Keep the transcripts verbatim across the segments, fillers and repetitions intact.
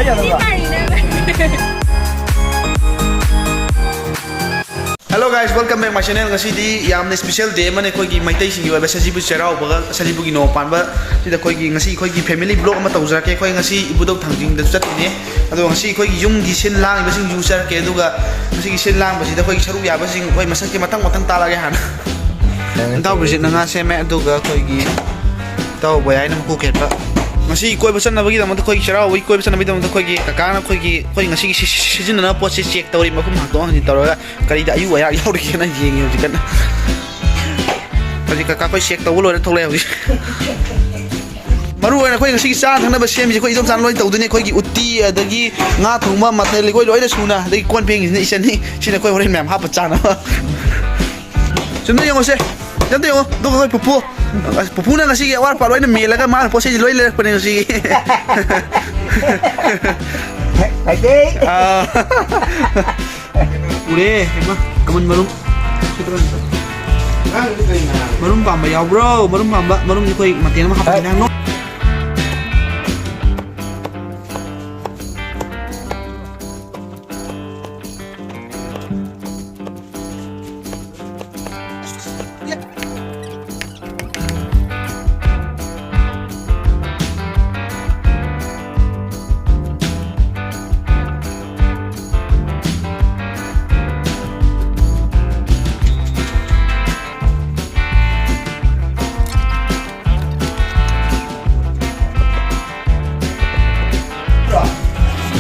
Hello guys, welcome back my channel. ꯉꯁꯤꯗꯤ ꯌꯥꯝꯅ special day ꯑꯃꯅꯤ ꯑꯩꯈꯣꯏꯒꯤ ꯃꯩꯇꯩꯁꯤꯡꯒꯤ ꯑꯣꯏꯕ ꯁꯖꯤꯕꯨ ꯆꯩꯔꯥꯎꯕꯒ ꯁꯖꯤꯕꯨꯒꯤ ꯅꯣꯡ ꯄꯥꯟꯕ ꯁꯤꯗ ꯑꯩꯈꯣꯏꯒꯤ ꯉꯁꯤ ꯑꯩꯈꯣꯏꯒꯤ family vlog ꯑꯃ ꯇꯧꯖꯔꯛꯀꯦ꯫ ꯑꯩꯈꯣꯏ ꯉꯁꯤ ꯏꯕꯨꯙꯧ ꯊꯥꯡꯖꯤꯡꯗꯁꯨ ꯆꯠꯇꯣꯏꯅꯦ꯫ ꯑꯗꯣ ꯉꯁꯤ ꯑꯩꯈꯣꯏꯒꯤ ꯌꯨꯝꯒꯤ ꯁꯤꯟ ꯂꯥꯡꯉꯤꯕꯁꯤꯡꯁꯨ ꯎꯠꯆꯔꯛꯀꯦ꯫ ꯑꯗꯨꯒ ꯉꯁꯤꯒꯤ ꯁꯤꯟ ꯂꯥꯡꯕꯁꯤꯗ ꯑꯩꯈꯣꯏꯒꯤ ꯁꯔꯨꯛ ꯌꯥꯕꯁꯤꯡ ꯑꯩꯈꯣꯏ ꯃꯁꯛꯁꯦ ꯃꯊꯪ ꯃꯊꯪ ꯇꯥꯛꯂꯛꯑꯒꯦ ꯍꯥꯟꯅ꯫ ꯏꯇꯥꯎ ꯕ꯭ꯔꯤꯖꯤꯠꯅ ꯉꯥ ꯁꯦꯝꯃꯦ, ꯑꯗꯨꯒ ꯑꯩꯈꯣꯏꯒꯤ ꯏꯇꯥꯎ ꯕꯣꯌꯥꯏꯅ ꯃꯀꯨ ꯈꯦꯠꯄ꯫ ꯉꯁꯤ ꯀꯣꯏꯕ ꯆꯠꯅꯕꯒꯤꯗꯃꯛꯇ ꯑꯩꯈꯣꯏꯒꯤ ꯆꯩꯔꯥꯎꯕꯒꯤ ꯀꯣꯏꯕ ꯆꯠꯅꯕꯒꯤꯗꯃꯛꯇ ꯑꯩꯈꯣꯏꯒꯤ ꯀꯀꯥꯅ ꯑꯩꯈꯣꯏꯒꯤ ꯑꯩꯈꯣꯏ ꯉꯁꯤꯒꯤ ꯁꯤ-, ꯁꯤ-, ꯁꯤꯖꯤꯟꯅꯅꯕ ꯄꯣꯠꯁꯦ check ꯇꯧꯔꯤ, ꯃꯈꯨꯝ ꯍꯥꯡꯗꯣꯛ ꯍꯥꯡꯖꯤꯟ ꯇꯧꯔꯒ ꯀꯔꯤꯗ ꯑꯌꯨꯛ ꯑꯌꯥꯛ ꯌꯥꯎꯔꯤꯒꯦꯅ ꯌꯦꯡꯉꯤ ꯍꯧꯖꯤꯛ ꯀꯟꯅ꯫ ꯍꯧꯖꯤꯛ ꯀꯀꯥ ꯑꯩꯈꯣꯏ check ꯇꯧꯕ ꯂꯣꯏꯔ ꯊꯣꯛꯂꯛꯑꯦ ꯍꯧꯖꯤꯛ꯫ ꯃꯔꯨ ꯑꯣꯏꯅ ꯑꯩꯈꯣꯏ ꯉꯁꯤꯒꯤ ꯆꯥꯅ ꯊꯛꯅꯕ ꯁꯦꯝꯃꯤꯁꯦ ꯑꯩꯈꯣꯏ ꯏꯗꯣꯝꯆꯥꯅ ꯂꯣꯏ ꯇꯧꯗꯣꯏꯅꯦ꯫ ꯑꯩꯈꯣꯏꯒꯤ ꯎꯇꯤ, ꯑꯗꯒꯤ ꯉꯥ ꯊꯣꯡꯕ, ꯃꯊꯦꯜ ꯂꯨꯀꯣꯏ ꯂꯣꯏꯅ ꯁꯨꯅ, ꯑꯗꯒꯤ ꯀꯣꯟ ꯐꯦꯡꯉꯤꯁꯤꯅ ꯏꯆꯟꯅꯤ꯫ ꯁꯤꯅ ꯑꯩꯈꯣꯏ ꯍꯣꯔꯦꯟ ꯃꯌꯥꯝ ꯍꯥꯞꯄ ꯆꯥꯅꯕ꯫ ꯁꯨꯝꯗ ꯌꯦꯡꯉꯨꯁꯦ, ꯁꯨꯝꯗ ꯌꯦꯡꯉꯣ꯫ ꯑꯗꯨꯒ ꯑꯩꯈꯣꯏ ꯄꯨꯄꯨ, ꯑꯁ, ꯄꯨꯄꯨꯅ ꯉꯁꯤꯒꯤ ꯑꯋꯥꯠ ꯑꯄꯥ ꯂꯣꯏꯅ ꯃꯦꯜꯂꯒ ꯃꯥꯅ ꯄꯣꯠ ꯆꯩꯁꯤ ꯂꯣꯏ ꯂꯩꯔꯛꯄꯅꯦ ꯉꯁꯤꯒꯤ꯫ ꯃꯩꯇꯩ꯫ ꯑꯥ꯫ ꯎꯔꯦ, ꯍꯩꯃꯥ, ꯀꯃꯟ ꯃꯔꯨꯝ꯫ ꯃꯔꯨꯝ ꯄꯥꯝꯕ ꯌꯥꯎꯕ꯭ꯔꯣ? ꯃꯔꯨꯝ ꯄꯥꯝꯕ, ꯃꯔꯨꯝꯁꯦ ꯑꯩꯈꯣꯏ ꯃꯊꯦꯜ ꯑꯃ ꯍꯥꯞꯄꯛꯀꯦ ꯅꯪ꯫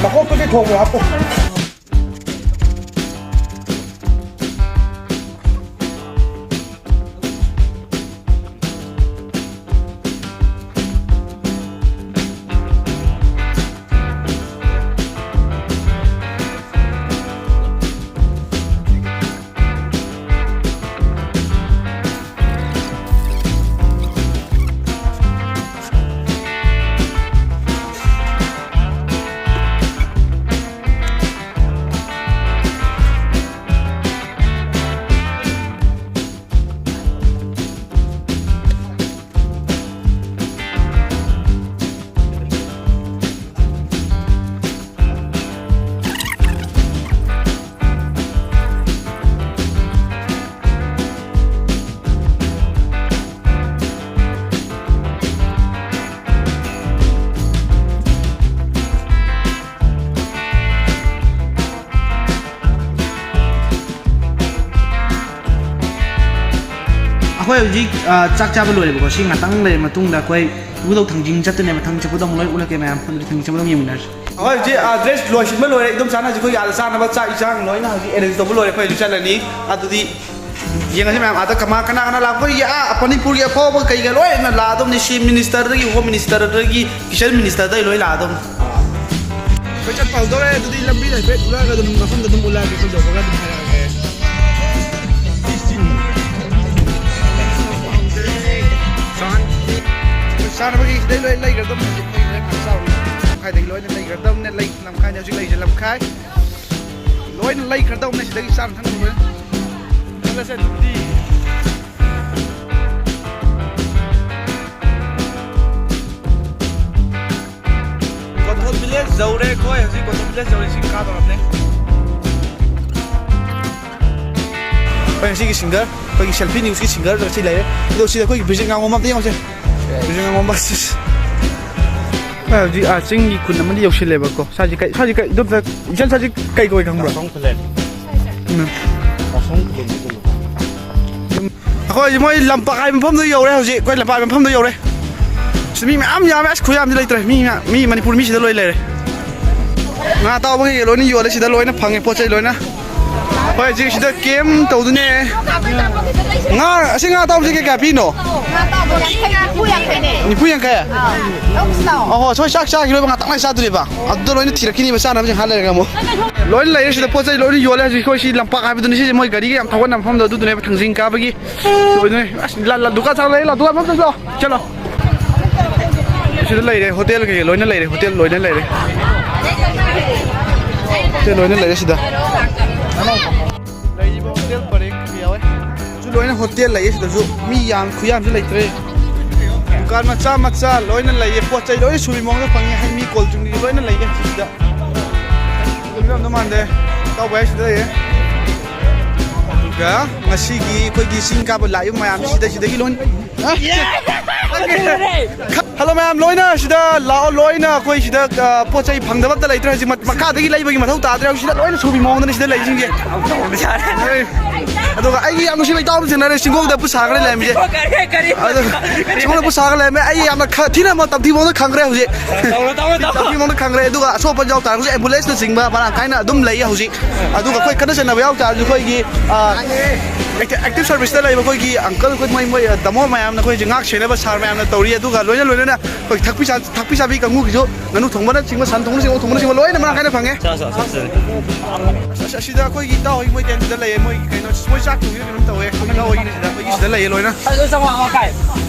ꯃꯀꯣꯛꯇꯨꯗꯤ ꯊꯣꯡꯕ ꯍꯥꯞꯄꯨ꯫ ꯑꯩꯈꯣꯏ ꯍꯧꯖꯤꯛ, ꯑ, ꯆꯥꯛ ꯆꯥꯕ ꯂꯣꯏꯔꯦꯕꯀꯣ꯫ ꯁꯤ ꯉꯥꯛꯇꯪ ꯂꯩꯔꯕ ꯃꯇꯨꯡꯗ ꯑꯩꯈꯣꯏ ꯏꯕꯨꯙꯧ ꯊꯥꯡꯖꯤꯡ ꯆꯠꯇꯣꯏꯅꯦꯕ꯫ ꯊꯥꯡꯖꯤꯡ ꯆꯠꯄꯗꯣ ꯑꯃꯨꯛ ꯂꯣꯏ ꯎꯠꯂꯛꯀꯦ ꯃꯌꯥꯝ꯫ ꯑꯗꯨꯗꯤ ꯊꯥꯡꯖꯤꯡ ꯆꯠꯄꯗꯣ ꯑꯃꯨꯛ ꯌꯦꯡꯃꯤꯟꯅꯔꯁꯤ꯫ ꯍꯣꯏ, ꯍꯧꯖꯤꯛ, ꯑ, dress ꯂꯣꯏꯁꯤꯟꯕ ꯂꯣꯏꯔꯦ꯫ ꯏꯗꯣꯝꯆꯥꯅ ꯍꯧꯖꯤꯛ ꯑꯩꯈꯣꯏꯒꯤ ꯑꯥꯗ ꯆꯥꯅꯕ ꯆꯥꯛ ꯏꯟꯁꯥꯡ ꯂꯣꯏꯅ ꯍꯧꯖꯤꯛ arrange ꯇꯧꯕ ꯂꯣꯏꯔꯦ꯫ ꯑꯩꯈꯣꯏ ꯍꯧꯖꯤꯛ ꯆꯠꯂꯅꯤ꯫ ꯑꯗꯨꯗꯤ ꯌꯦꯡꯉꯁꯤ ꯃꯌꯥꯝ꯫ ꯑꯥꯗ ꯀꯃꯥ-, ꯀꯅꯥ ꯀꯅꯥ ꯂꯥꯛꯄ? ꯑꯩꯈꯣꯏꯒꯤ, ꯑꯥ, ꯃꯅꯤꯄꯨꯔꯒꯤ ꯑꯐꯥꯎꯕ ꯀꯩꯒ ꯂꯣꯏꯅ ꯂꯥꯛꯑꯗꯧꯅꯤ꯫ Chief Ministerꯗꯒꯤ, Home Ministerꯗꯒꯤ, Kitchen Ministerꯗꯒꯤ ꯂꯣꯏ ꯂꯥꯛꯑꯗꯧꯅꯤ꯫ ꯑꯩꯈꯣꯏ ꯆꯠꯄ ꯍꯧꯗꯧꯔꯦ꯫ ꯑꯗꯨꯗꯤ ꯂꯝꯕꯤꯗ ꯍꯥꯏꯐꯦꯠ ꯎꯠꯂꯛꯑꯒ ꯑꯗꯨꯝ, ꯃꯐꯝꯗ ꯑꯗꯨꯝ ꯎꯠꯂꯛꯑꯒꯦ꯫ ꯑꯩꯈꯣꯏ ꯌꯧꯕꯒ ꯑꯗꯨꯝ ꯍꯥꯏꯔꯛꯑꯒꯦ꯫ ꯆꯥꯅꯕꯒꯤ ꯁꯤꯗꯩ ꯂꯣꯏ ꯂꯩꯈ꯭ꯔꯗꯕꯅꯦ꯫ ꯍꯧꯖꯤꯛ ꯑꯩꯈꯣꯏ ꯂꯣꯏ ꯐꯖ ꯆꯥꯎꯔꯤ꯫ ꯂꯝꯈꯥꯏꯗꯒꯤ ꯂꯣꯏꯅ ꯂꯩꯈ꯭ꯔꯗꯕꯅꯦ꯫ ꯂꯩ-, ꯂꯝꯈꯥꯏꯅꯦ ꯍꯧꯖꯤꯛ ꯂꯩꯔꯤꯁꯦ, ꯂꯝꯈꯥꯏ꯫ ꯂꯣꯏꯅ ꯂꯩꯈ꯭ꯔꯗꯕꯅꯦ ꯁꯤꯗꯒꯤ ꯆꯥꯅ ꯊꯛꯅꯕ ꯂꯣꯏꯅ꯫ ꯆꯠꯂꯁꯦ ꯑꯗꯨꯗꯤ꯫ ꯀꯣꯊꯣꯜ village ꯌꯧꯔꯦ ꯑꯩꯈꯣꯏ꯫ ꯍꯧꯖꯤꯛ ꯀꯣꯊꯣꯜ village ꯌꯧꯔꯦ꯫ ꯁꯤ ꯀꯥꯗꯧꯔꯕꯅꯦ꯫ ꯑꯩꯈꯣꯏ ꯉꯁꯤꯒꯤ singer, ꯑꯩꯈꯣꯏꯒꯤ Selfie Newsꯀꯤ singerꯗ ꯁꯤ ꯂꯩꯔꯦ꯫ ꯑꯗꯣ ꯁꯤꯗ ꯑꯩꯈꯣꯏꯒꯤ ꯕ꯭ꯔꯤꯖꯤꯠ ꯉꯥꯉꯣꯝꯕ ꯑꯝꯇ ꯌꯦꯡꯉꯨꯁꯦ꯫ ꯕ꯭ꯔꯤꯖꯤꯠ ꯉꯥꯉꯣꯝꯕ꯫ ꯑꯩꯈꯣꯏ ꯍꯧꯖꯤꯛ, ꯑꯥ, ꯆꯤꯡꯒꯤ ꯈꯨꯟ ꯑꯃꯗ ꯌꯧꯁꯤꯜꯂꯦꯕꯀꯣ꯫ ꯁ꯭ꯋꯥꯏꯁꯤ ꯀꯩ, ꯁ꯭ꯋꯥꯏꯁꯤ ꯀꯩ, ꯏꯗꯣꯝꯆꯥ, ꯏꯆꯟ, ꯁ꯭ꯋꯥꯏꯁꯤ ꯀꯩ ꯀꯧꯏ ꯈꯪꯕ꯭ꯔꯥ? ꯀꯥꯁꯣꯡ ꯈꯨꯂꯦꯟ꯫ ꯎꯝ꯫ ꯀꯥꯁꯣꯡ ꯈꯨꯂꯦꯟ꯫ ꯑꯩꯈꯣꯏ ꯍꯧꯖꯤꯛ ꯃꯣꯏ ꯂꯝꯄꯥꯛ ꯍꯥꯏꯕ ꯃꯐꯝꯗ ꯌꯧꯔꯦ꯫ ꯍꯧꯖꯤꯛ ꯑꯩꯈꯣꯏ ꯂꯝꯄꯥꯛ ꯍꯥꯏꯕ ꯃꯐꯝꯗ ꯌꯧꯔꯦ꯫ ꯑꯁ, ꯃꯤ ꯃꯌꯥꯝ ꯌꯥꯝꯃꯦ꯫ ꯑꯁ, ꯈꯨꯌꯥꯝꯗꯤ ꯂꯩꯇ꯭ꯔꯦ꯫ ꯃꯤ ꯃꯌꯥꯝ, ꯃꯤ ꯃꯅꯤꯄꯨꯔ ꯃꯤ ꯁꯤꯗ ꯂꯣꯏ ꯂꯩꯔꯦ꯫ ꯉꯥ ꯑꯇꯥꯎꯕ ꯀꯩꯀꯩ ꯂꯣꯏꯅ ꯌꯣꯜꯂꯦ꯫ ꯁꯤꯗ ꯂꯣꯏꯅ ꯐꯪꯉꯦ ꯄꯣꯠ ꯆꯩ ꯂꯣꯏꯅ꯫ ꯍꯣꯏ, ꯍꯧꯖꯤꯛ ꯁꯤꯗ camp ꯇꯧꯗꯣꯏꯅꯦ꯫ ꯉꯥ, ꯑꯁꯤ ꯉꯥ ꯑꯇꯥꯎꯕꯁꯦ ꯀꯩ ꯀꯌꯥ ꯄꯤꯅꯣ? ꯉꯥ ꯑꯇꯥꯎꯕ ꯌꯥꯡꯈꯩ, ꯅꯤꯐꯨ ꯌꯥꯡꯈꯩꯅꯦ꯫ ꯅꯤꯐꯨ ꯌꯥꯡꯈꯩ? ꯑꯥ, ꯂꯧꯁꯤ ꯂꯥꯛꯑꯣ꯫ ꯑꯍꯣꯏ, ꯁꯣꯏ ꯆꯥꯛ ꯆꯥꯈꯤꯔꯣꯏꯕ, ꯉꯥꯛꯇꯪ ꯂꯩ ꯆꯥꯗꯣꯔꯤꯕ꯫ ꯑꯗꯨꯗ ꯂꯣꯏꯅ ꯊꯤꯔꯛꯈꯤꯅꯤꯕ ꯆꯥꯅꯕꯁꯤꯡ ꯉꯥꯏꯍꯥꯛ ꯂꯩꯔꯒ ꯑꯃꯨꯛ꯫ ꯂꯣꯏꯅ ꯂꯩꯔꯦ ꯁꯤꯗ ꯄꯣꯠ ꯆꯩ ꯂꯣꯏꯅ ꯌꯣꯜꯂꯦ꯫ ꯍꯧꯖꯤꯛ ꯑꯩꯈꯣꯏ ꯁꯤ ꯂꯝꯄꯥꯛ ꯍꯥꯏꯕꯗꯨꯅꯤ꯫ ꯁꯤꯁꯦ ꯃꯣꯏ ꯒꯥꯔꯤꯒ ꯌꯥꯝ ꯊꯧꯒꯠꯅꯕ ꯃꯐꯝꯗꯣ ꯑꯗꯨꯗꯨꯅꯦꯕ, ꯊꯥꯡꯖꯤꯡ ꯀꯥꯕꯒꯤ꯫ ꯑꯣꯏꯗꯣꯏꯅꯦ꯫ ꯑꯁ, ꯂ-, ꯂ-, ꯗꯨꯀꯥꯟ ꯁꯥ ꯂꯩ, ꯂ-, ꯗꯨꯀꯥꯟ ꯃꯐꯝꯗ ꯆꯠꯂꯣ꯫ ꯆꯠꯂꯣ꯫ ꯁꯤꯗ ꯂꯩꯔꯦ, ꯍꯣꯇꯦꯜ ꯀꯩꯀꯩ ꯂꯣꯏꯅ ꯂꯩꯔꯦ, ꯍꯣꯇꯦꯜ ꯂꯣꯏꯅ ꯂꯩꯔꯦ꯫ ꯍꯣꯇꯦꯜ ꯂꯣꯏꯅ ꯂꯩꯔꯦ ꯁꯤꯗ꯫ ꯂꯩꯔꯤꯕ ꯍꯣꯇꯦꯜ ꯄꯔꯦꯡ ꯀꯩꯀꯩ ꯌꯥꯎꯋꯦ꯫ ꯁꯤ ꯂꯣꯏꯅ ꯍꯣꯇꯦꯜ ꯂꯩꯌꯦ ꯁꯤꯗꯁꯨ꯫ ꯃꯤ ꯌꯥꯝ, ꯈꯨꯌꯥꯝꯁꯨ ꯂꯩꯇ꯭ꯔꯦ꯫ ꯗꯨꯀꯥꯟ ꯃꯆꯥ ꯃꯆꯥ ꯂꯣꯏꯅ ꯂꯩꯌꯦ꯫ ꯄꯣꯠ ꯆꯩ ꯂꯣꯏꯅ ꯁꯨꯕꯤ ꯃꯑꯣꯡꯗ ꯐꯪꯉꯦ꯫ ꯍꯩ ꯃꯍꯤ, cold drinkꯗꯤ ꯂꯣꯏꯅ ꯂꯩꯌꯦ ꯁꯤꯗ꯫ ꯃꯤ ꯌꯥꯝꯗꯧ ꯃꯥꯟꯗꯦ꯫ ꯏꯇꯥꯎ ꯚꯥꯏ ꯁꯤꯗ ꯂꯩꯌꯦ꯫ ꯑꯗꯨꯒ ꯉꯁꯤꯒꯤ ꯑꯩꯈꯣꯏꯒꯤ ꯆꯤꯡ ꯀꯥꯕ ꯂꯥꯛꯏꯕ ꯃꯌꯥꯝꯁꯤꯗ ꯁꯤꯗꯒꯤ ꯂꯣꯏ-, ꯍꯜꯂꯣ ꯃꯌꯥꯝ, ꯂꯣꯏꯅ ꯁꯤꯗ ꯂꯥꯛꯑꯣ꯫ ꯂꯣꯏꯅ ꯑꯩꯈꯣꯏ ꯁꯤꯗ, ꯑ, ꯄꯣꯠ ꯆꯩ ꯐꯪꯗꯕ ꯑꯝꯇ ꯂꯩꯇ꯭ꯔꯦ ꯍꯧꯖꯤꯛ꯫ ꯃ-, ꯃꯈꯥꯗꯒꯤ ꯂꯩꯕꯒꯤ ꯃꯊꯧ ꯇꯥꯗ꯭ꯔꯦ ꯍꯧꯖꯤꯛ꯫ ꯁꯤꯗ ꯂꯣꯏꯅ ꯁꯨꯕꯤ ꯃꯑꯣꯡꯗꯅꯤ ꯁꯤꯗ ꯂꯩꯁꯤꯡꯁꯦ꯫ ꯑꯗꯨꯒ ꯑꯩꯒꯤ ꯌꯥꯝ ꯅꯨꯡꯁꯤꯕ ꯏꯇꯥꯎ ꯑꯃ ꯊꯦꯡꯅꯔꯦ, ꯆꯤꯡꯒꯣꯡꯗ ꯄꯨꯠ ꯁꯥꯔꯒ ꯂꯩꯔꯝꯃꯤꯁꯦ꯫ ꯑꯗꯣ ꯆꯤꯡꯒꯣꯡꯗ ꯄꯨꯠ ꯁꯥꯔꯒ ꯂꯩꯔꯝꯃꯦ꯫ ꯑꯩ ꯌꯥꯝꯅ ꯈ-, ꯊꯤꯅ ꯑꯃ ꯇꯝꯊꯤ ꯃꯑꯣꯡꯗ ꯈꯪꯈ꯭ꯔꯦ ꯍꯧꯖꯤꯛ꯫ ꯇꯝꯊꯤ ꯃꯑꯣꯡꯗ ꯈꯪꯈ꯭ꯔꯦ꯫ ꯑꯗꯨꯒ ꯑꯁꯣꯛ ꯑꯄꯟ ꯌꯥꯎ ꯇꯥꯔꯒꯁꯨ ꯑꯦꯝꯕꯨꯂꯦꯟꯁꯅꯆꯤꯡꯕ ꯃꯔꯥꯡ ꯀꯥꯏꯅ ꯑꯗꯨꯝ ꯂꯩꯌꯦ ꯍꯧꯖꯤꯛ꯫ ꯑꯗꯨꯒ ꯑꯩꯈꯣꯏ ꯈꯠꯅ ꯆꯩꯅꯕ ꯌꯥꯎ ꯇꯥꯔꯁꯨ ꯑꯩꯈꯣꯏꯒꯤ, ꯑ, ꯑꯦꯛꯇꯤ-, ꯑꯦꯛꯇꯤꯚ ꯁꯔꯚꯤꯁꯇ ꯂꯩꯕ ꯑꯩꯈꯣꯏꯒꯤ ꯑꯪꯀꯜ, ꯑꯩꯈꯣꯏ ꯃꯣꯏ, ꯃꯣꯏ, ꯑ, ꯇꯥꯃꯣ ꯃꯌꯥꯝꯅ ꯑꯩꯈꯣꯏꯁꯦ ꯉꯥꯛ ꯁꯦꯟꯅꯕ ꯁꯥꯔ ꯃꯌꯥꯝꯅ ꯇꯧꯔꯤ꯫ ꯑꯗꯨꯒ ꯂꯣꯏꯅ ꯂꯣꯏꯅꯅ ꯑꯩꯈꯣꯏ ꯊꯛꯄꯤ ꯆꯥ-, ꯊꯛꯄꯤ ꯆꯥꯕꯤ ꯀꯥꯡꯕꯨꯒꯤꯁꯨ ꯉꯥꯅꯨ ꯊꯣꯡꯕꯅꯆꯤꯡꯕ, ꯁꯟ ꯊꯣꯡꯕꯅꯆꯤꯡꯕ, ꯑꯣꯛ ꯊꯣꯡꯕꯅꯆꯤꯡꯕ ꯂꯣꯏꯅ ꯃꯔꯥꯡ ꯀꯥꯏꯅ ꯐꯪꯉꯦ꯫ ꯆꯥ, ꯆꯥ, ꯆꯥ, ꯆꯥ꯫ ꯑꯁ, ꯑꯁꯤꯗ ꯑꯩꯈꯣꯏꯒꯤ ꯏꯇꯥꯎ ꯍꯣꯏ ꯃꯣꯏ ꯀꯦꯟꯇꯤꯟꯗ ꯂꯩꯌꯦ꯫ ꯃꯣꯏ ꯀꯩꯅꯣ, ꯃꯣꯏ ꯆꯥꯛ ꯊꯣꯡꯉꯤꯔ ꯀꯩꯅꯣꯝ ꯇꯧꯋꯦ꯫ ꯑꯩꯈꯣꯏ ꯏꯇꯥꯎ ꯍꯣꯏꯒꯤ ꯁꯤꯗ, ꯑꯩꯈꯣꯏꯒꯤ ꯁꯤꯗ ꯂꯩꯌꯦ ꯂꯣꯏꯅ꯫ ꯑꯗꯨ ꯆꯪꯉꯣ, ꯑꯃ ꯀꯥꯏ꯫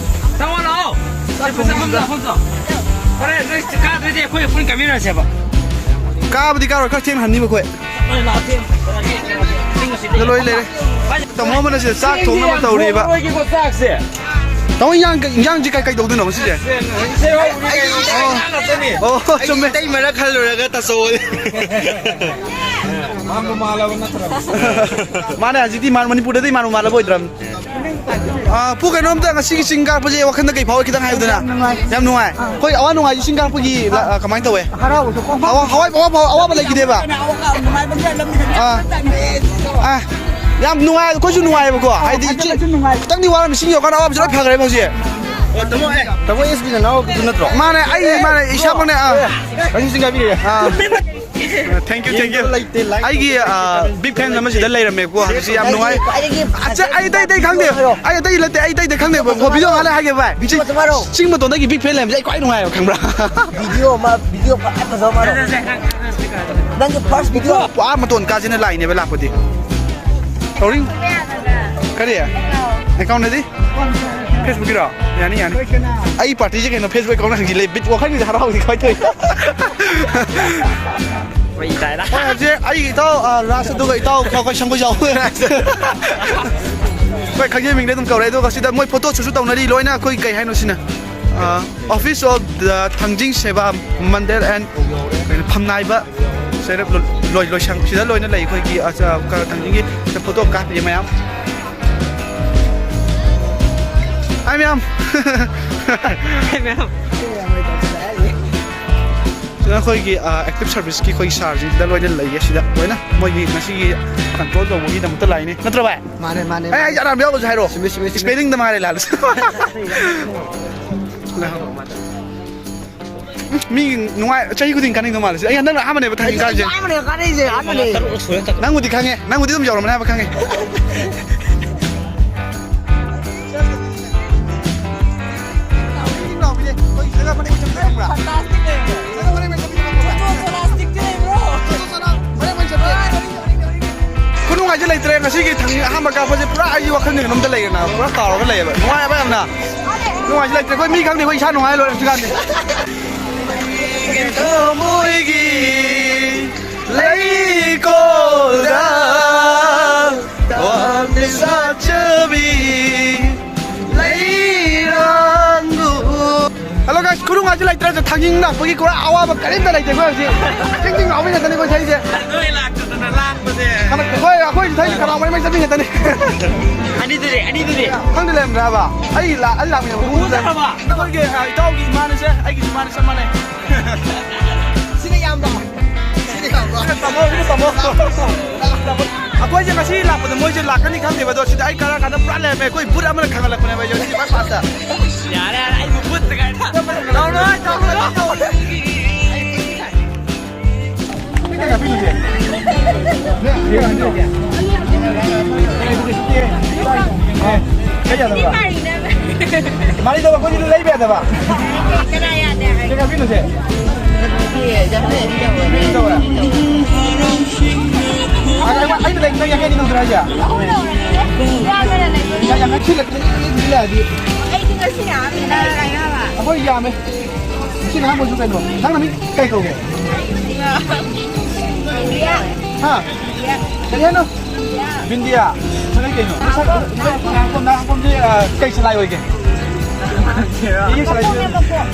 ꯆꯪꯉꯣ ꯂꯥꯛꯑꯣ꯫ ꯆꯥꯛ ꯊꯣꯡꯐꯝꯗ꯫ ꯍꯣꯔꯦꯟ ꯅꯣꯏ ꯀꯥꯗ꯭ꯔꯗꯤ ꯑꯩꯈꯣꯏ ꯄꯨꯟꯅ ꯀꯥꯃꯤꯟꯅꯁꯦꯕ꯫ ꯀꯥꯕꯗꯤ ꯀꯥꯔꯣꯏ, ꯈꯔ ꯊꯦꯡꯅ ꯍꯟꯅꯤꯕ ꯑꯩꯈꯣꯏ꯫ ꯅꯣꯏ ꯂꯥꯛꯑꯣ, ꯊꯦꯡꯅ꯫ ꯁꯤꯗ ꯂꯣꯏ ꯂꯩꯔꯦ꯫ ꯇꯥꯃꯣ ꯑꯃꯅ ꯁꯤꯗ ꯆꯥꯛ ꯊꯣꯡꯅꯕ ꯇꯧꯔꯤꯕ꯫ ꯆꯥꯛꯁꯦ꯫ ꯇꯥꯃꯣ, ꯏꯟꯖꯥꯡ, ꯏꯟꯖꯥꯡꯁꯤ ꯀꯩ, ꯀꯩ ꯇꯧꯗꯣꯏꯅꯣ ꯉꯁꯤꯁꯦ? ꯏꯁꯩ ꯍꯧꯕꯅꯤ ꯀꯩꯅꯣ, ꯏꯁꯩ ꯉꯥꯛꯇꯅꯤ꯫ ꯑꯣ, ꯆꯨꯝꯃꯦ꯫ ꯑꯩꯗꯤ ꯏꯇꯩꯃꯅ ꯈꯜꯂꯨꯔꯒ ꯇꯥꯆꯧ ꯑꯣꯏ꯫ ꯃꯥꯟꯕꯨ ꯃꯥꯜꯂꯕ ꯅꯠꯇ꯭ꯔꯕ? ꯃꯥꯅꯦ, ꯍꯧꯖꯤꯛꯇꯤ ꯃꯥꯟ-, ꯃꯅꯤꯄꯨꯔꯗꯗꯤ ꯃꯥꯟꯕꯨ ꯃꯥꯜꯂꯕ ꯑꯣꯏꯗ꯭ꯔꯕꯅꯤ꯫ ꯑꯥ, ꯄꯨ, ꯀꯩꯅꯣꯝꯇ ꯉꯁꯤꯒꯤ ꯆꯤꯡ ꯀꯥꯔꯛꯄꯁꯦ ꯋꯥꯈꯜꯗ ꯀꯩ ꯐꯥꯎꯏ ꯈꯤꯇꯪ ꯍꯥꯏꯌꯨꯗꯅ꯫ ꯌꯥꯝ ꯅꯨꯡꯉꯥꯏ꯫ ꯌꯥꯝ ꯅꯨꯡꯉꯥꯏ꯫ ꯑꯩꯈꯣꯏ ꯑꯋꯥ ꯅꯨꯡꯉꯥꯏꯁꯤ ꯆꯤꯡ ꯀꯥꯔꯛꯄꯒꯤ ꯂ-, ꯑ, ꯀꯃꯥꯏꯅ ꯇꯧꯋꯦ? ꯍꯔꯥꯎꯕꯁꯨ ꯀꯣ꯫ ꯑꯋꯥ-, ꯑꯋꯥ-, ꯑꯋꯥ-, ꯑꯋꯥꯕ ꯂꯩꯈꯤꯗꯦꯕ? ꯑꯥ꯫ ꯑꯥ, ꯌꯥꯝ ꯅꯨꯡꯉꯥꯏ, ꯑꯩꯈꯣꯏꯁꯨ ꯅꯨꯡꯉꯥꯏꯌꯦꯕꯀꯣ꯫ ꯍꯥꯏꯗꯤ ꯆꯤꯡ, ꯈꯤꯇꯪꯗꯤ ꯋꯥꯔꯝꯃꯤ, ꯆꯤꯡ ꯌꯧꯔꯀꯥꯟꯗ ꯑꯋꯥꯕꯁꯨ ꯂꯣꯏ ꯐꯈ꯭ꯔꯦꯕ ꯍꯧꯖꯤꯛ꯫ ꯑꯣ, ꯇꯥꯃꯣ, ꯑꯦ, ꯇꯥꯃꯣ ꯑꯦꯁꯀꯤ ꯅꯅꯥꯎꯗꯨ ꯅꯠꯇ꯭ꯔꯣ? ꯃꯥꯅꯦ, ꯑꯩ, ꯃꯥꯅꯦ, ꯏꯁꯥꯃꯛꯅꯦ, ꯑꯥ꯫ ꯑꯩꯁꯨ ꯆꯤꯡ ꯀꯥꯕꯤꯔꯒꯦ꯫ ꯑꯥ꯫ Thank you, thank you꯫ ꯂꯩꯇꯦ, ꯂꯥꯏꯛ ꯑꯩꯒꯤ, ꯑꯥ, big fan ꯑꯃ ꯁꯤꯗ ꯂꯩꯔꯝꯃꯦꯀꯣ꯫ ꯍꯧꯖꯤꯛꯁꯤ ꯌꯥꯝ ꯅꯨꯡꯉꯥꯏ꯫ ꯑꯆꯥ, ꯑꯩ ꯑꯇꯩ ꯑꯇꯩ ꯈꯪꯗꯦ꯫ ꯑꯩ ꯑꯇꯩ ꯅꯠꯇꯦ, ꯑꯩ ꯑꯇꯩ ꯑꯇꯩ ꯈꯪꯗꯦ꯫ ꯕꯣ, ꯕꯤꯗꯤꯑꯣ ꯉꯥꯏꯍꯥꯛ ꯂꯩ ꯍꯥꯏꯒꯦ ꯚꯥꯏ꯫ ꯆꯤꯡ, ꯆꯤꯡ ꯃꯇꯣꯟꯗꯒꯤ big fan ꯂꯩꯔꯝꯕꯁꯦ ꯑꯩ ꯈ꯭ꯋꯥꯏ ꯅꯨꯡꯉꯥꯏꯕ ꯈꯪꯕ꯭ꯔꯥ? ꯚꯤꯗꯤꯑꯣ ꯑꯃ, ꯚꯤꯗꯤꯑꯣ ꯐꯖ ꯐꯖꯕ ꯑꯃ ꯍꯥꯏꯔꯛꯑꯣ꯫ ꯅꯪꯒꯤ first video꯫ ꯋꯥ ꯃꯇꯣꯟ ꯀꯥꯁꯤꯅ ꯂꯥꯛꯏꯅꯦꯕ ꯂꯥꯛꯄꯗꯤ꯫ ꯇꯧꯔꯤ? ꯀꯔꯤ? Account ꯗꯤ? Facebook ꯀꯤꯔꯣ? ꯌꯥꯅꯤ, ꯌꯥꯅꯤ꯫ ꯑꯩ party ꯁꯦ ꯀꯩꯅꯣ, Facebook account ꯍꯪꯖꯤꯜꯂꯦ꯫ ꯕꯤꯠ ꯋꯥꯈꯜꯒꯤꯗꯤ ꯍꯔꯥꯎꯕꯗꯤ ꯈ꯭ꯋꯥꯏ ꯊꯣꯛꯏ꯫ ꯍꯣꯏ, ꯍꯧꯖꯤꯛ ꯑꯩ ꯏꯇꯥꯎ, ꯑ, ꯔꯥꯖ ꯑꯗꯨꯒ ꯏꯇꯥꯎ ꯈ꯭ꯋꯥꯏ ꯁꯪꯒꯣꯏ ꯌꯥꯎ꯫ ꯍꯣꯏ, ꯈꯪꯖꯩ ꯃꯤꯡꯗ ꯑꯗꯨꯝ ꯀꯧꯔꯦ꯫ ꯑꯗꯨꯒ ꯁꯤꯗ ꯃꯣꯏ photo shoot ꯁꯨ ꯇꯧꯅꯔꯤ ꯂꯣꯏꯅ꯫ ꯑꯩꯈꯣꯏ ꯀꯩ ꯍꯥꯏꯅꯣ ꯁꯤꯅ? ꯑ, Office of the ꯊꯥꯡꯖꯤꯡ ꯁꯦꯕꯥ ꯃꯟꯗꯤꯔ and ꯀꯩꯅꯣ, ꯐꯝꯅꯥꯏꯕ ꯁꯦꯔꯦꯞ ꯂꯣ-, ꯂꯣꯏ-, ꯂꯣꯏꯁꯪ ꯁꯤꯗ ꯂꯣꯏꯅ ꯂꯩ꯫ ꯑꯩꯈꯣꯏꯒꯤ, ꯑ, ꯆ-, ꯀ-, ꯊꯥꯡꯖꯤꯡꯒꯤ photo ꯀꯥꯞꯄꯤ ꯃꯌꯥꯝ꯫ ꯍꯥꯏ ꯃꯌꯥꯝ꯫ ꯁꯤꯗ ꯑꯩꯈꯣꯏꯒꯤ ꯑꯦꯛꯇꯤꯚ ꯁꯥꯔꯚꯤꯁꯀꯤ ꯑꯩꯈꯣꯏꯒꯤ ꯁꯥꯔꯁꯤꯡꯁꯤꯗ ꯂꯣꯏꯅ ꯂꯩꯌꯦ꯫ ꯁꯤꯗ ꯂꯣꯏꯅ ꯃꯣꯏꯒꯤ ꯉꯁꯤꯒꯤ ꯀꯟꯇ꯭ꯔꯣꯜ ꯇꯧꯕꯒꯤꯗꯃꯛꯇ ꯂꯥꯛꯏꯅꯦ, ꯅꯠꯇ꯭ꯔꯣ ꯚꯥꯏ? ꯃꯥꯅꯦ, ꯃꯥꯅꯦ꯫ ꯑꯩ ꯑꯩꯁꯦ ꯑꯔꯥꯟꯕ ꯌꯥꯎꯕꯁꯨ ꯍꯥꯏꯔꯣ꯫ ꯆꯨꯝꯃꯤ, ꯆꯨꯝꯃꯤ, ꯆꯨꯝꯃꯤ꯫ ꯁ꯭ꯄꯦꯂꯤꯡꯗ ꯃꯥꯔꯦ ꯂꯥꯜꯂꯁꯤ꯫ ꯎꯝ, ꯃꯤ ꯅꯨꯡꯉꯥꯏ, ꯆꯍꯤ ꯈꯨꯗꯤꯡ ꯀꯥꯅꯤꯡꯗꯧ ꯃꯥꯜꯂꯦ꯫ ꯑꯩ ꯍꯟꯗꯛꯅ ꯑꯍꯥꯟꯕꯅꯦꯕ ꯊꯥꯡꯖꯤꯡ ꯀꯥꯔꯤꯁꯦ꯫ ꯑꯍꯥꯟꯕꯅꯦ ꯀꯥꯔꯛꯏꯁꯦ, ꯑꯍꯥꯟꯕꯅꯦ꯫ ꯅꯪꯕꯨꯗꯤ ꯈꯪꯉꯦ, ꯅꯪꯕꯨꯗꯤ ꯑꯗꯨꯝ ꯌꯧꯔꯝꯃꯅꯤ ꯍꯥꯏꯕ ꯈꯪꯉꯦ꯫ ꯈꯨꯅꯨꯡꯉꯥꯏꯁꯦ ꯂꯩꯇ꯭ꯔꯦ ꯉꯁꯤꯒꯤ ꯊꯥꯡꯖꯤꯡ ꯑꯍꯥꯟꯕ ꯀꯥꯞꯄꯁꯦ꯫ ꯄꯨꯔꯥ ꯑꯩꯒꯤ ꯋꯥꯈꯜꯁꯦ ꯀꯩꯅꯣꯝꯗ ꯂꯩꯔꯦꯅ, ꯄꯨꯔꯥ ꯇꯥꯎꯔꯒ ꯂꯩꯌꯦꯕ꯫ ꯅꯨꯡꯉꯥꯏꯕ ꯌꯥꯝꯅ꯫ ꯅꯨꯡꯉꯥꯏꯁꯦ ꯂꯩꯇ꯭ꯔꯦ꯫ ꯑꯩꯈꯣꯏ ꯃꯤ ꯈꯪꯗꯦ, ꯑꯩꯈꯣꯏ ꯏꯁꯥ ꯅꯨꯡꯉꯥꯏ ꯂꯣꯏꯔꯦ ꯍꯧꯖꯤꯛꯀꯥꯟꯗꯤ꯫ ꯊꯃꯣꯏꯒꯤ ꯂꯩꯀꯣꯜꯗ ꯋꯥꯍꯪ ꯁꯥꯠꯆꯕꯤ ꯂꯩꯔꯥꯡꯕꯨ꯫ Hello guys, ꯈꯨꯅꯨꯡꯉꯥꯏꯁꯤ ꯂꯩꯇ꯭ꯔꯦ꯫ ꯊꯥꯡꯖꯤꯡ ꯂꯥꯛꯄꯒꯤ ꯄꯨꯔꯥ ꯑꯋꯥꯕ ꯀꯔꯤꯝꯇ ꯂꯩꯇꯦ ꯑꯩꯈꯣꯏ ꯍꯧꯖꯤꯛ꯫ ꯆꯤꯡ ꯆꯤꯡ ꯂꯥꯎꯕꯤ ꯉꯥꯛꯇꯅꯤ ꯑꯩꯈꯣꯏ ꯊꯛꯏꯁꯦ꯫ ꯅꯣꯏ ꯂꯥꯛꯇꯗꯅ ꯂꯥꯡꯕꯁꯦ꯫ ꯍꯣꯏ, ꯑꯩꯈꯣꯏ ꯊꯛꯏꯁꯦ ꯈꯅꯥꯎ ꯃꯔꯤ ꯃꯔꯤ ꯆꯠꯄꯤ ꯉꯥꯛꯇꯅꯤ꯫ ꯑꯅꯤꯗꯨꯗꯤ, ꯑꯅꯤꯗꯨꯗꯤ꯫ ꯈꯪꯗꯦ ꯂꯩꯔꯝꯗ꯭ꯔꯥ ꯍꯥꯏꯕ? ꯑꯩ ꯂꯥ-, ꯑꯩ ꯂꯥꯛꯃꯤꯟꯅꯕ ꯎꯗ꯭ꯔꯕ? ꯑꯩꯈꯣꯏꯒꯤ, ꯑ, ꯏꯇꯥꯎꯒꯤ ꯏꯃꯥꯅꯁꯦ, ꯑꯩꯒꯤꯁꯨ ꯏꯃꯥꯅ ꯆꯞ ꯃꯥꯟꯅꯩ꯫ ꯁꯤꯅ ꯌꯥꯝꯕ꯫ ꯁꯤꯅ ꯌꯥꯝꯕ꯫ ꯁꯤꯅ ꯇꯥꯃꯣ, ꯁꯤꯅ ꯇꯥꯃꯣ꯫ ꯑꯩꯈꯣꯏꯁꯦ ꯉꯁꯤ ꯂꯥꯛꯄꯗ ꯃꯣꯏꯁꯦ ꯂꯥꯛꯀꯅꯤ ꯈꯪꯗꯦꯕ, ꯑꯗꯣ ꯁꯤꯗ ꯑꯩ ꯀꯥꯔꯛ ꯀꯥꯟꯗ ꯄꯨꯔꯥ ꯂꯩꯔꯝꯃꯦ꯫ ꯑꯩꯈꯣꯏ ꯕꯨꯠ ꯑꯃꯅ ꯈꯪꯍꯜꯂꯛꯄꯅꯦꯕ, ꯌꯣꯁꯤ ꯕꯥꯏ ꯄꯥꯁꯇ꯫ ꯌꯥꯔꯦ, ꯌꯥꯔꯦ, ꯑꯩꯕꯨ ꯕꯨꯠ ꯀꯥꯏꯅ꯫ ꯇꯧꯔꯣꯏ, ꯇꯧꯔꯣꯏ, ꯇꯧꯔꯣꯏ꯫ ꯀꯩ ꯌꯥꯗꯕ꯭ꯔꯥ? ꯃꯥꯔꯤ ꯇꯧꯕ ꯑꯩꯈꯣꯏꯗꯤ ꯂꯩꯕ ꯌꯥꯗꯕ꯫ ꯀꯅꯥ ꯌꯥꯗꯦ ꯍꯥꯏ? ꯀꯩ ꯀꯥꯄꯤꯅꯣꯁꯦ? ꯀꯩ ꯇꯧꯔꯦ? ꯑꯩ, ꯑꯩ, ꯑꯩꯅ ꯂꯩ, ꯅꯪ ꯌꯥꯡꯈꯩꯗꯤ ꯅꯪꯗ꯭ꯔꯥ ꯍꯥꯏꯁꯦ? ꯑꯍꯨꯝ ꯂꯧꯔꯒꯦ꯫ ꯌꯥꯝꯗꯅ ꯂꯩꯕ꯫ ꯌꯥ-, ꯌꯥꯡꯈꯩ ꯁꯤꯜꯂꯦ, ꯁꯤꯜꯂꯦ, ꯁꯤꯜꯂꯦ ꯍꯥꯏꯗꯤ꯫ ꯑꯩꯗꯤ ꯉꯁꯤꯅ ꯑꯍꯥꯟꯕꯅꯦ ꯂꯥꯛꯏꯕ꯫ ꯑꯩꯈꯣꯏ ꯌꯥꯝꯃꯦ꯫ ꯁꯤꯅ ꯑꯍꯥꯟꯕꯁꯨ ꯀꯩꯅꯣ? ꯅꯪꯅ ꯃꯤ ꯀꯩ ꯀꯧꯒꯦ? ꯍꯥ? ꯀꯔꯤ ꯍꯥꯏꯅꯣ? ꯕꯤꯟꯗꯤꯌꯥ꯫ ꯅꯪ ꯀꯩꯅꯣ? ꯅꯪ ꯁꯛ-, ꯅꯪ ꯍꯥꯡꯐꯝ, ꯅꯪ ꯍꯥꯡꯐꯝꯁꯦ, ꯑ, ꯀꯩ ꯁꯂꯥꯏ ꯑꯣꯏꯒꯦ? ꯌꯦꯛ ꯁꯂꯥꯏ ꯁꯤꯔꯣ?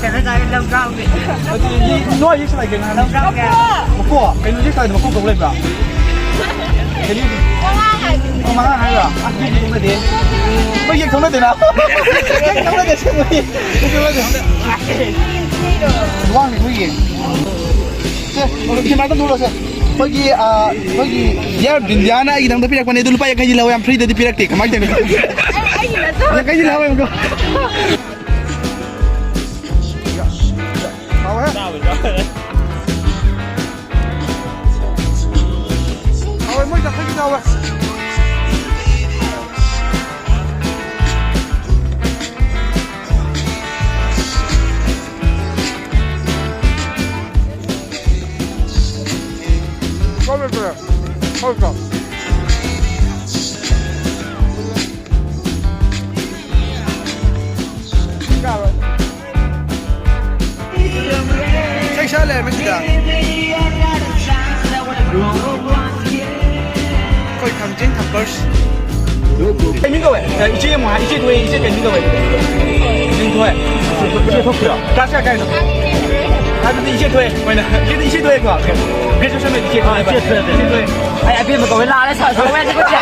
ꯀꯩꯅꯣ ꯇꯧꯔꯦ, ꯂꯧꯗ꯭ꯔꯥꯎꯒꯤ꯫ ꯅꯠꯇꯦ, ꯅꯣꯏ ꯌꯦꯛ ꯁꯂꯥꯏ ꯀꯩꯅꯣ ꯍꯥꯏꯕꯅꯤ? ꯂꯧꯗ꯭ꯔꯥꯎꯒꯤ꯫ ꯃꯀꯣꯛ? ꯀꯩꯅꯣ ꯌꯦꯛ ꯁꯂꯥꯏꯗꯣ ꯃꯀꯣꯛ ꯇꯧ ꯂꯩꯕ꯭ꯔꯥ? ꯀꯩꯅꯣ? ꯋꯥꯉꯥꯡ ꯍꯥꯏꯗꯨꯅꯤ꯫ ꯃꯉꯥ ꯍꯥꯏꯔꯣ? ꯑꯁ, ꯃꯣꯏ ꯌꯦꯛ ꯊꯣꯛꯅꯗꯦ꯫ ꯃꯣꯏ ꯌꯦꯛ ꯊꯣꯛꯅꯗꯦꯅ꯫ ꯌꯦꯛ ꯊꯣꯛꯅꯗꯦ, ꯁꯤ ꯃꯣꯏ ꯌꯦꯛ ꯊꯣꯛꯅꯗꯦ꯫ ꯋꯥꯡꯉꯦ, ꯃꯣꯏ ꯌꯦꯡ꯫ ꯁꯦ, ꯁꯤ ꯃꯥꯏ ꯇꯧꯊꯣꯛꯂꯣ, ꯁꯦ꯫ ꯑꯩꯈꯣꯏꯒꯤ, ꯑ, ꯑꯩꯈꯣꯏꯒꯤ Air Indiaꯅ ꯑꯩꯒꯤꯗꯃꯛꯇ ꯄꯤꯔꯛꯄꯅꯦ, ꯑꯗꯨ ꯂꯨꯄꯥ ꯌꯥꯡꯈꯩꯗꯤ ꯂꯧꯋꯦ, ꯌꯥꯝ freeꯗꯗꯤ ꯄꯤꯔꯛꯇꯦ꯫ ꯀꯃꯥꯏꯅ ꯇꯧꯔꯤꯅꯣ? ꯑꯩ, ꯑꯩꯒꯤ ꯅꯠꯇ꯭ꯔꯣ? ꯌꯥꯡꯈꯩꯗꯤ ꯂꯧꯋꯦ, ꯑꯃꯨꯛꯀ꯫ ꯍꯥꯎꯋꯦ꯫ ꯍꯥꯎꯋꯦ, ꯃꯣꯏ ꯆꯥꯛꯈꯩꯁꯨ ꯌꯥꯎꯋꯦ꯫ ꯍꯥꯎꯋꯦ, ꯍꯥꯎꯋꯦ꯫ ꯏꯁꯩ ꯁꯛꯑ ꯂꯩꯔꯝꯃꯦ ꯁꯤꯗ꯫ ꯑꯩꯈꯣꯏ ꯊꯥꯡꯖꯤꯡ ꯊꯛꯄꯔꯁ꯫ ꯀꯩ ꯃꯤꯡ ꯀꯧꯋꯦ? ꯑꯦ, ꯏꯆꯦ ꯑꯃꯨꯛ ꯍꯥꯏ, ꯏꯆꯦ ꯊꯣꯛꯑꯦ, ꯏꯆꯦ ꯀꯩ ꯃꯤꯡ ꯀꯧꯋꯦ? ꯅꯤꯡꯊꯣꯏ꯫ ꯏꯆꯦ ꯊꯣꯛꯇꯣꯏꯔꯣ? ꯀ꯭ꯂꯥꯁ ꯀꯌꯥ ꯀꯥꯏꯅꯣ? ꯑꯗꯨꯗꯤ ꯏꯆꯦ ꯊꯣꯛꯑꯦ, ꯃꯣꯏꯅ꯫ ꯏꯆꯦꯗꯤ ꯏꯆꯦ ꯊꯣꯛꯑꯦꯀꯣ? Graduation ꯂꯣꯏꯔꯗꯤ ꯏꯆꯦ ꯊꯣꯛꯑꯦꯕ꯫ ꯏꯆꯦ ꯊꯣꯛꯑꯦ꯫ ꯏꯆꯦ ꯊꯣꯛꯑꯦ꯫ ꯑꯩ ꯑꯕꯦꯝꯃ ꯀꯧꯋꯦ, ꯂꯥꯛꯑꯦ, ꯁꯥ-, ꯁꯥꯎꯋꯦ, ꯑꯗꯨꯒ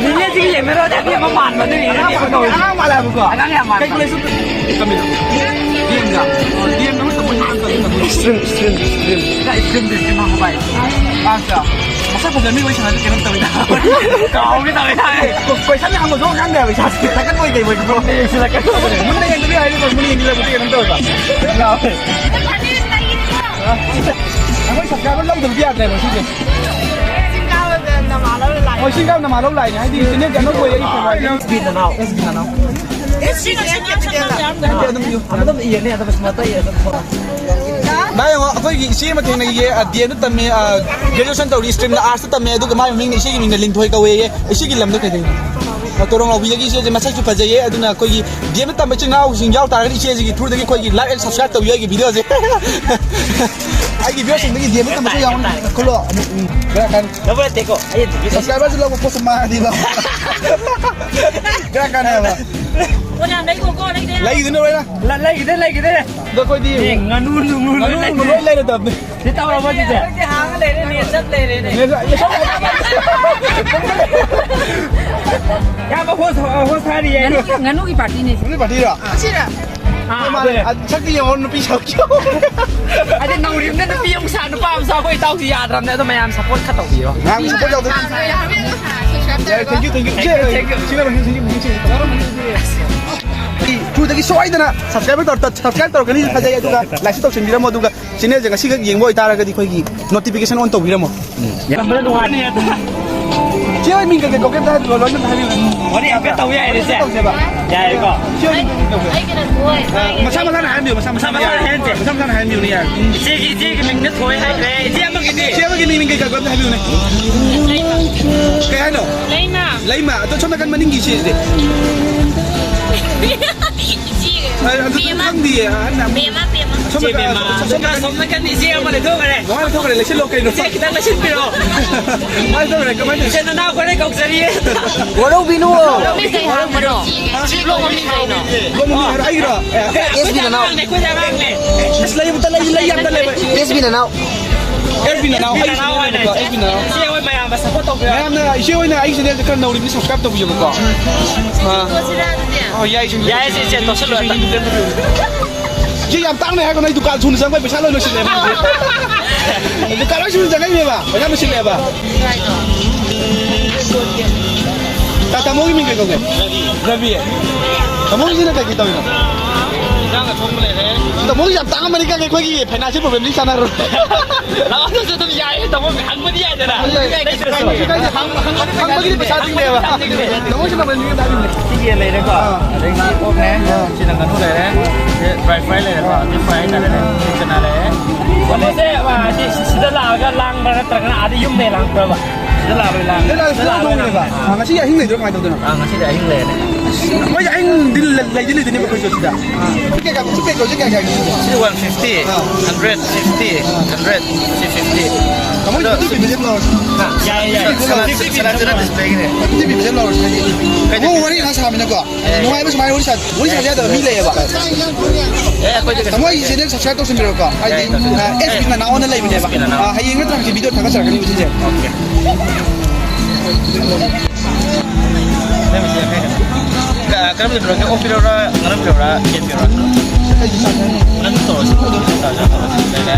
ꯅꯤꯅꯦꯁꯤꯒꯤ ꯌꯦꯡꯅꯔꯣ, ꯑꯕꯦꯝꯃ ꯃꯥꯟꯕ ꯑꯗꯨꯒꯤꯅꯦ, ꯑꯉꯥꯡ ꯑꯕꯦꯝꯃ ꯀꯧꯋꯦ꯫ ꯑꯉꯥꯡ ꯃꯥꯜꯂꯦ ꯍꯥꯏꯕꯀꯣ? ꯑꯉꯥꯡ ꯌꯥꯝ ꯃꯥꯟꯕ꯫ ꯀꯩ ꯀꯣꯂꯦꯖꯇ ꯇꯝꯃꯤꯅꯣ? ꯗꯤ ꯑꯦꯝꯗ? ꯑꯣ, ꯗꯤ ꯑꯦꯝꯗ ꯍꯣꯏ ꯇꯝꯕ ꯌꯥꯝ ꯇꯜꯂꯤ, ꯇꯝꯕ꯫ Stream, stream, stream꯫ ꯀꯥꯏ streamꯗꯤ stream ꯍꯥꯡꯕ ꯍꯥꯏ? ꯑꯥꯔꯠꯁꯇ? ꯃꯁꯛ ꯐꯖꯕ ꯃꯤ ꯋꯥꯔꯤ ꯁꯥꯟꯅꯕꯁꯦ ꯀꯩꯅꯣꯝ ꯇꯧꯋꯤꯗ꯫ ꯀꯥꯎꯒꯦ ꯇꯧꯋꯦ ꯍꯥꯏ꯫ ꯀꯣ-, question ꯍꯪꯕꯁꯨ ꯈꯪꯗꯦ ꯍꯥꯏꯕ ꯏꯁꯥꯁꯦ꯫ ꯊꯥꯒꯠꯄꯣꯏ ꯀꯩꯕꯣꯏ ꯕ꯭ꯔꯣ꯫ ꯃꯨꯟꯅ ꯌꯦꯡꯁꯤꯜꯂꯛꯀꯅꯨ꯫ ꯃꯨꯟꯅ ꯌꯦꯡꯗꯕꯤ ꯍꯥꯏꯔꯗꯤ ꯃꯨꯟꯅ ꯌꯦꯡꯁꯤꯜꯂꯛꯄꯁꯦ ꯀꯩꯅꯣꯝ ꯇꯧꯋꯦꯕ꯫ ꯌꯥꯎꯋꯦ꯫ ꯑꯩꯈꯣꯏ subscriber ꯂꯧꯗꯕꯗꯤ ꯌꯥꯗ꯭ꯔꯦꯕ ꯁꯤꯁꯦ꯫ ꯆꯤꯡ ꯀꯥꯕꯗ ꯅꯃꯥ ꯂꯧꯔ ꯂꯥꯛꯑꯦ꯫ ꯍꯣꯏ, ꯆꯤꯡ ꯀꯥꯕꯗ ꯅꯃꯥ ꯂꯧꯔ ꯂꯥꯛꯏꯅꯦ꯫ ꯍꯥꯏꯗꯤ channelꯁꯦ ꯑꯅꯧꯕ ꯑꯣꯏꯔꯛꯏ꯫ ꯑꯦꯁ ꯕꯤ ꯅꯅꯥꯎ, ꯑꯦꯁ ꯕꯤ ꯅꯅꯥꯎ꯫ ꯑꯦꯁ ꯕꯤ ꯅꯠꯇꯦ, ꯑꯗꯨꯝ ꯏꯌꯨ꯫ ꯑꯗꯨꯝ ꯏꯌꯨ꯫ ꯚꯥꯏ, ꯌꯦꯡꯉꯣ, ꯑꯩꯈꯣꯏꯒꯤ ꯏꯆꯦ ꯑꯃ ꯊꯦꯡꯅꯩꯌꯦ, ꯑ, ꯗꯤ ꯑꯦꯝꯗ ꯇꯝꯃꯦ, ꯑ, graduation ꯇꯧꯔꯤ, streamꯅ artsꯇ ꯇꯝꯃꯦ, ꯑꯗꯨꯒ ꯃꯥꯏ ꯃꯃꯤꯡꯅ, ꯏꯆꯦꯒꯤ ꯃꯤꯡꯅ ꯂꯤꯟꯊꯣꯏ ꯀꯧꯋꯦꯌꯦ꯫ ꯏꯆꯦꯒꯤ ꯂꯝꯗꯣ ꯀꯩꯗꯩꯅꯣ? ꯑ, ꯇꯣꯔꯣꯡ ꯂꯥꯎꯕꯤꯗꯒꯤ ꯏꯆꯦꯁꯦ ꯃꯁꯛꯁꯨ ꯐꯖꯩꯌꯦ, ꯑꯗꯨꯅ ꯑꯩꯈꯣꯏꯒꯤ ꯗꯤ ꯑꯦꯝꯗ ꯇꯝꯕ ꯏꯆꯤꯟ ꯏꯅꯥꯎꯁꯤꯡ ꯌꯥꯎ ꯇꯥꯔꯒꯗꯤ ꯏꯆꯦꯁꯤꯒꯤ throughꯗꯒꯤ ꯑꯩꯈꯣꯏꯒꯤ like and subscribe ꯇꯧꯕꯤꯌꯨ ꯑꯩꯒꯤ videoꯁꯦ꯫ ꯑꯩꯒꯤ viewꯁꯤꯡꯗꯒꯤ ꯗꯤ ꯑꯦꯝꯗ ꯇꯝꯕꯁꯨ ꯌꯥꯎꯅ ꯈꯨꯜꯂꯣ꯫ ꯎꯝ, ꯎꯝ, ꯕꯦꯔꯥ ꯀꯥꯅꯤ꯫ ꯂꯧꯕ ꯅꯠꯇꯦꯀꯣ, ꯑꯩ ꯑꯗꯨꯒꯤ subscriberꯁꯨ ꯂꯧꯕ ꯄꯣꯠꯁꯨ ꯃꯥꯡꯉꯗꯤꯕ꯫ ꯕꯦꯔꯥ ꯀꯥꯅꯤ ꯍꯥꯏꯕ꯫ ꯑꯣ, ꯌꯥꯝ ꯂꯩꯀꯣ, ꯀꯣ, ꯂꯩꯗꯦ꯫ ꯂꯩꯈꯤꯗꯅ ꯂꯣꯏꯅ꯫ ꯂ-, ꯂꯩꯈꯤꯗꯦ, ꯂꯩꯈꯤꯗꯦ꯫ ꯑꯗꯣ ꯑꯩꯈꯣꯏꯗꯤ ꯑꯦ, ꯉꯥꯅꯨ, ꯅꯨꯡꯉꯨ ꯂꯣꯏ ꯉꯥꯅꯨ, ꯂꯩ-, ꯅꯨꯡꯉꯨ ꯂꯣꯏ ꯂꯩꯔꯗꯕꯅꯤ꯫ ꯁꯤ ꯇꯧꯔꯕꯣ ꯁꯤꯁꯦ? ꯑꯩꯈꯣꯏꯗꯤ ꯍꯥꯡꯉ ꯂꯩꯔꯦ, ꯅꯦꯠ ꯆꯞ ꯂꯩꯔꯦꯅꯦ꯫ ꯅꯦꯠ ꯆꯞ-, ꯅꯦꯠ ꯆꯞ-, ꯉꯥꯅꯨ, ꯉꯥꯅꯨꯒꯤ ꯄꯥꯔꯇꯤꯅꯦ꯫ ꯅꯣꯏ ꯄꯥꯔꯇꯤꯔꯣ? ꯑꯥ, ꯃꯥꯅꯦ꯫ ꯑꯗꯨꯅꯦ꯫ ꯑ, ꯁꯛꯇꯤ ꯌꯦꯡꯉꯣ, ꯅꯨꯄꯤ ꯁꯛ ꯑꯗꯩ ꯅꯧꯔꯤꯕꯅ ꯅꯨꯄꯤ ꯑꯃꯨꯛ ꯁꯥ, ꯅꯨꯄꯥ ꯑꯃꯨꯛ ꯁꯥ, ꯑꯩꯈꯣꯏ ꯏꯇꯥꯎꯁꯤ ꯌꯥꯗ꯭ꯔꯕꯅꯦ꯫ ꯑꯗꯣ ꯃꯌꯥꯝ ꯁꯞꯄꯣꯔꯠ ꯈꯔ ꯇꯧꯕꯤꯔꯣ꯫ ꯃꯌꯥꯝꯒꯤ ꯁꯞꯄꯣꯔꯠ ꯌꯥꯎꯗꯣꯏꯅꯤ꯫ ꯌꯥꯔꯦ, thank you, thank you꯫ ꯏꯆꯦ, ꯏꯆꯦ, ꯏꯆꯦ, ꯏꯆꯦ꯫ ꯊ꯭ꯔꯨꯗꯒꯤ ꯁꯣꯏꯗꯅ ꯁꯕꯁꯀ꯭ꯔꯥꯏꯕꯔ ꯇꯧꯔ-, ꯁꯕꯁꯀ꯭ꯔꯥꯏꯕ ꯇꯧꯔꯛꯀꯅꯤ, ꯐꯖꯩ꯫ ꯑꯗꯨꯒ ꯂꯥꯏꯛꯁꯨ ꯇꯧꯁꯤꯟꯕꯤꯔꯝꯃꯣ꯫ ꯑꯗꯨꯒ ꯆꯦꯅꯦꯜꯁꯦ ꯉꯁꯤꯈꯛ ꯌꯦꯡꯕ ꯑꯣꯏꯇꯥꯔꯒꯗꯤ ꯑꯩꯈꯣꯏꯒꯤ ꯅꯣꯇꯤꯐꯤꯀꯦꯁꯟ ꯑꯣꯟ ꯇꯧꯕꯤꯔꯝꯃꯣ꯫ ꯌꯥꯝꯅ ꯅꯨꯡꯉꯥꯏꯅꯤ꯫ ꯆꯦ ꯍꯣꯏ ꯃꯤꯡ ꯀꯩꯀꯩ ꯀꯧꯒꯦ ꯑꯝꯇ ꯍꯥꯏꯕꯤꯌꯨ, ꯂꯣꯏꯅ ꯑꯝꯇ ꯍꯥꯏꯕꯤꯌꯨ꯫ ꯋꯥꯔꯤ ꯍꯥꯏꯐꯦꯠ ꯇꯧ ꯌꯥꯏꯔꯦ, ꯏꯆꯦ꯫ ꯇꯧꯁꯦꯕ꯫ ꯌꯥꯏꯔꯦꯀꯣ꯫ ꯆꯦ ꯍꯣꯏ ꯃꯤꯡ ꯀꯩ ꯀꯧꯒꯦ? ꯑꯩꯒꯤꯅ ꯊꯣꯏ꯫ ꯑ, ꯃꯁꯥ ꯃꯁꯥꯅ ꯍꯥꯏꯔꯝꯕꯤꯌꯨ, ꯃꯁꯥ ꯃꯁꯥ ꯃꯁꯥ ꯃꯁꯥꯅ ꯍꯥꯏꯔꯝꯕꯤꯌꯨ꯫ ꯍꯥꯏꯔꯝꯁꯦ꯫ ꯃꯁꯥ ꯃꯁꯥꯅ ꯍꯥꯏꯔꯝꯕꯤꯌꯨꯅꯦ, ꯌꯥꯔꯦ꯫ ꯏꯆꯦꯒꯤ, ꯏꯆꯦꯒꯤ ꯃꯤꯡꯗ ꯊꯣꯏ ꯍꯥꯏꯈ꯭ꯔꯦ꯫ ꯏꯆꯦ ꯑꯃꯒꯤꯗꯤ? ꯏꯆꯦ ꯑꯃꯒꯤ ꯃꯤꯡ ꯀꯩ ꯀꯧꯒꯦ ꯑꯝꯇ ꯍꯥꯏꯕꯤꯌꯨꯅꯦ꯫ ꯂꯩꯃ꯫ ꯀꯩ ꯍꯥꯏꯅꯣ? ꯂꯩꯃ꯫ ꯂꯩꯃ꯫ ꯑꯗꯣ ꯁꯣꯝ ꯅꯥꯀꯟ ꯃꯅꯤꯡꯒꯤ ꯏꯆꯦꯁꯤꯗꯤ? ꯏꯆꯦ꯫ ꯑ, ꯑꯗꯨꯗꯤ ꯕꯦꯝꯃ꯫ ꯈꯪꯗꯤꯌꯦ, ꯑꯍꯟ ꯌꯥꯝ ꯕꯦꯝꯃ, ꯕꯦꯝꯃ꯫ ꯁꯣꯝ ꯏꯆꯦ ꯅꯥꯀꯟ, ꯕꯦꯝꯃ꯫ ꯁꯣꯝ ꯅꯥꯀꯟ꯫ ꯁꯣꯝ ꯅꯥꯀꯟ ꯏꯆꯦ ꯑꯃ ꯂꯩꯊꯣꯛꯈ꯭ꯔꯦ꯫ ꯃꯃꯥ ꯂꯩꯊꯣꯛꯈ꯭ꯔꯦ, ꯂꯩꯁꯤꯜꯂꯣ ꯀꯩꯅꯣ꯫ ꯏꯆꯦ ꯈꯤꯇꯪ ꯂꯩꯁꯤꯟꯕꯤꯔꯣ꯫ ꯃꯃꯥ ꯂꯩꯊꯣꯛꯈ꯭ꯔꯦ, ꯀꯃꯥꯏꯅ ꯇꯧꯅꯤ? ꯏꯆꯦ ꯅꯅꯥꯎ ꯑꯩꯈꯣꯏꯅ ꯀꯧꯖꯔꯤꯌꯦ꯫ ꯋꯥꯔꯧꯕꯤꯅꯨ꯫ ꯃꯃꯤꯡ ꯀꯩ ꯍꯥꯡꯕꯅꯣ? ꯍꯥ? ꯕ꯭ꯂꯣꯛ ꯃꯃꯤꯡ ꯀꯩꯅꯣ? ꯕ꯭ꯂꯣꯛ ꯃꯃꯤꯡ ꯍꯥꯏꯔꯣ? ꯑꯩꯒꯤꯔꯣ? ꯑꯦ, ꯑꯦꯁ ꯕꯤ ꯅꯅꯥꯎ꯫ ꯑꯩꯈꯣꯏꯗ ꯑꯉꯥꯡꯅꯦ, ꯑꯩꯈꯣꯏꯗ ꯑꯉꯥꯡꯅꯦ꯫ ꯑꯁ, ꯂꯩꯕꯨ ꯇ-, ꯂꯩ, ꯂꯩ ꯌꯥꯝ ꯇꯜꯂꯦꯕ꯫ ꯑꯦꯁ ꯕꯤ ꯅꯅꯥꯎ꯫ ꯑꯦꯁ ꯕꯤ ꯅꯅꯥꯎ, ꯑꯩꯒꯤ ꯅꯅꯥꯎ ꯍꯥꯏꯅꯦ꯫ ꯁꯤꯅꯦꯕꯀꯣ, ꯑꯦꯁ ꯕꯤ ꯅꯅꯥꯎ꯫ ꯏꯆꯦ ꯍꯣꯏ ꯃꯌꯥꯝꯅ ꯁꯞꯄꯣꯔꯠ ꯇꯧꯕꯤꯌꯣ꯫ ꯃꯌꯥꯝꯅ ꯏꯆꯦ ꯍꯣꯏꯅ ꯑꯩꯒꯤ ꯆꯦꯅꯦꯜꯁꯦ ꯈꯔ ꯅꯧꯔꯤꯕꯅꯤ, ꯁꯕꯁꯀ꯭ꯔꯥꯏꯕ ꯇꯧꯕꯤꯌꯣꯕꯀꯣ꯫ ꯑꯥ꯫ ꯇꯣꯁꯤꯔꯥ ꯑꯗꯨꯗꯤ? ꯑꯣ, ꯌꯥꯏ, ꯁꯤꯡꯖꯨ꯫ ꯌꯥꯏ, ꯁꯤ ꯏꯆꯦ, ꯇꯣꯠꯁꯜꯂꯣ ꯍꯦꯛꯇ꯫ ꯁꯤꯡꯖꯨ ꯂꯦꯞꯄ ꯂꯣꯏꯔꯦ꯫ ꯏꯆꯦ, ꯌꯥꯝ ꯇꯥꯡꯅ ꯍꯥꯏꯒꯅꯨ, ꯑꯩ ꯗꯨꯀꯥꯟ ꯁꯨꯅ ꯆꯪꯕꯩ ꯄꯩꯁꯥ ꯂꯣꯏ ꯂꯣꯏꯁꯤꯜꯂꯦꯕ꯫ ꯗꯨꯀꯥꯟ ꯂꯣꯏ ꯁꯨꯅ ꯆꯪꯉꯛꯏꯅꯦꯕ, ꯄꯩꯁꯥ ꯂꯣꯏꯁꯤꯜꯂꯦꯕ꯫ ꯀꯥꯏꯗꯣ? ꯇꯥ-, ꯇꯥꯃꯣꯒꯤ ꯃꯤꯡ ꯀꯩ ꯀꯧꯒꯦ? ꯔꯕꯤ꯫ ꯇꯥꯃꯣꯒꯤꯁꯤꯅ ꯀꯩ ꯀꯩ ꯇꯧꯔꯤꯅꯣ? ꯏꯟꯖꯥꯡ ꯑꯊꯣꯡꯕ ꯂꯩꯔꯦ꯫ ꯇꯥꯃꯣꯒꯤ ꯌꯥꯝ ꯇꯥꯡꯉꯝꯃꯅꯤ, ꯀꯥꯟꯒꯤ ꯑꯩꯈꯣꯏꯒꯤ ꯐꯥꯏꯅꯥꯟꯁꯤꯌꯦꯜ ꯄ꯭ꯔꯣꯕ꯭ꯂꯦꯝꯁꯤ ꯆꯥꯟꯅꯔꯣꯏ꯫ ꯂꯥꯛꯑꯣ, ꯑꯗꯨꯁꯨ ꯑꯗꯨꯝ ꯌꯥꯏꯌꯦ, ꯇꯥꯃꯣ, ꯍꯪꯕꯗꯤ ꯌꯥꯏꯗꯅ꯫ ꯌꯥꯏ, ꯌꯥꯏ, ꯂꯩꯇ꯭ꯔꯁꯨ꯫ ꯀꯩꯁꯨ ꯀꯥꯏꯗꯦ, ꯍꯪ-, ꯍꯪ-, ꯍꯪꯕꯒꯤꯗꯤ ꯄꯩꯁꯥ ꯇꯤꯡꯗꯦꯕ꯫ ꯇꯥꯃꯣꯒꯤ ꯅꯝꯕꯔ ꯃꯤ ꯑꯃ ꯍꯥꯏꯕꯤꯌꯨꯅꯦ꯫ ꯁꯤ ꯌꯦꯟ ꯂꯩꯔꯦꯀꯣ, ꯑꯥ꯫ ꯑꯗꯒꯤ ꯉꯥ ꯄꯣꯛꯅꯦ, ꯑꯥ꯫ ꯁꯤꯅ ꯉꯥꯅꯨ ꯂꯩꯔꯦ, ꯑꯥ꯫ ꯁꯤ ꯗ꯭ꯔꯥꯏ ꯐ꯭ꯔꯥꯏ ꯂꯩꯔꯦꯀꯣ, ꯑꯥ꯫ ꯗꯤꯞ ꯐ꯭ꯔꯥꯏ ꯍꯥꯏꯇꯥꯔꯦꯅꯦ꯫ ꯑꯥ꯫ ꯁꯤ ꯆꯅꯥ ꯂꯩꯔꯦ꯫ ꯇꯥꯃꯣꯁꯦ, ꯑ, ꯍꯥꯏꯗꯤ ꯁꯤꯗ ꯂꯥꯛꯑꯒ ꯂꯥꯡꯕ꯭ꯔꯥ ꯅꯠꯇ꯭ꯔꯒꯅ ꯑꯥꯗ ꯌꯨꯝꯗꯩ ꯂꯥꯡꯕ꯭ꯔꯕ? ꯁꯤꯗ ꯂꯥꯛꯑꯒ ꯂꯥꯡ-, ꯁꯤꯗ ꯂꯥꯛꯑꯒ ꯁꯤꯗ ꯂꯥꯛꯑꯒ ꯂꯥꯡ-, ꯂꯥꯡꯕꯅꯦꯕ꯫ ꯑꯥ, ꯉꯁꯤ ꯑꯍꯤꯡ ꯂꯩꯗꯣꯏꯔꯣ, ꯀꯃꯥꯏꯅ ꯇꯧꯗꯣꯏꯅꯣ? ꯑꯥ, ꯉꯁꯤꯗꯤ ꯑꯍꯤꯡ ꯂꯩꯔꯅꯤ꯫ ꯃꯣꯏ ꯑꯍꯤꯡꯗꯤ ꯂꯩ-, ꯂꯩꯗꯤ ꯂꯩꯗꯣꯏꯅꯦꯕ ꯑꯩꯈꯣꯏꯁꯨ ꯁꯤꯗ꯫ ꯑꯥ꯫ ꯁꯤ ꯀꯌꯥ, ꯁꯤ ꯀꯌꯥ, ꯁꯤ ꯀꯌꯥ, ꯀꯌꯥ? ꯁꯤ ꯋꯥꯟ ꯐꯤꯐꯇꯤ, ꯑꯥ꯫ ꯍꯟꯗ꯭ꯔꯦꯠ ꯐꯤꯐꯇꯤ, ꯑꯥ꯫ ꯍꯟꯗ꯭ꯔꯦꯠ, ꯁꯤ ꯐꯤꯐꯇꯤ꯫ ꯇꯥꯃꯣ, ꯑꯗꯣ ꯐꯤꯐꯇꯤ ꯄꯤꯕꯁꯦ ꯂꯧꯔꯁꯤ꯫ ꯍꯥ? ꯌꯥꯏ, ꯌꯥꯏ꯫ ꯁꯂꯥꯠ, ꯁꯂꯥꯠꯁꯤꯅ ꯗꯤꯁꯄ꯭ꯂꯦꯒꯤꯅꯦ꯫ ꯐꯤꯐꯇꯤ ꯄꯤꯕꯁꯦ ꯂꯧꯔꯁꯤ꯫ ꯀꯩꯅꯣ? ꯇꯥꯃꯣ, ꯋꯥꯔꯤ ꯉꯥꯏꯍꯥꯛ ꯁꯥꯕꯅꯤꯅꯀꯣ꯫ ꯑꯦ꯫ ꯅꯨꯡꯉꯥꯏꯕ ꯁꯨꯃꯥꯏꯅ ꯋꯥꯔꯤ ꯁꯥ-, ꯋꯥꯔꯤ ꯁꯥꯖ ꯌꯥꯗꯕ ꯃꯤ ꯂꯩꯌꯦꯕ꯫ ꯑꯦ, ꯑꯩꯈꯣꯏꯗꯤ ꯀꯩꯁꯨ ꯇꯥꯃꯣ, ꯑꯩꯒꯤ ꯀꯥꯏꯗꯦ꯫ ꯆꯦꯅꯦꯜ ꯁꯕꯁꯀ꯭ꯔꯥꯏꯕ ꯇꯧꯁꯟꯕꯤꯔꯣꯀꯣ꯫ ꯍꯥꯏꯗꯤ, ꯌꯥꯏ, ꯇꯧꯁꯟꯕꯤꯔꯣ꯫ ꯑ, ꯑꯦꯁ ꯕꯤ ꯅꯅꯥꯎ ꯑꯅ ꯂꯩꯕꯅꯦꯕ꯫ ꯑꯦꯁ ꯕꯤ ꯅꯅꯥꯎ꯫ ꯑ, ꯍꯌꯦꯡ ꯅꯠꯇ꯭ꯔ ꯍꯪꯆꯤꯠ ꯚꯤꯗꯤꯑꯣ ꯊꯥꯒꯠꯆꯔꯛꯀꯅꯤ ꯁꯤꯁꯦ꯫ ꯑꯣꯀꯦ꯫ ꯅꯪ ꯃꯤꯡꯁꯦ ꯀꯩꯅꯣ? ꯀꯔꯝꯕ ꯄꯤꯔꯛꯑꯣꯒꯦ? ꯑꯣꯛ ꯄꯤꯔꯛꯎꯔꯥ, ꯉꯥꯅꯨ ꯄꯤꯔꯛꯎꯔꯥ, ꯌꯦꯟ ꯄꯤꯔꯛꯎꯔꯥ? ꯑꯩꯁꯨ ꯆꯥꯅꯤꯡꯉꯦ꯫ ꯅꯪ ꯇꯧꯔꯣ, ꯁꯤ ꯄꯨꯗꯣꯏ ꯆꯥꯔꯁꯤ, ꯇꯧꯔꯣ, ꯁꯤ ꯂꯩꯔꯦ꯫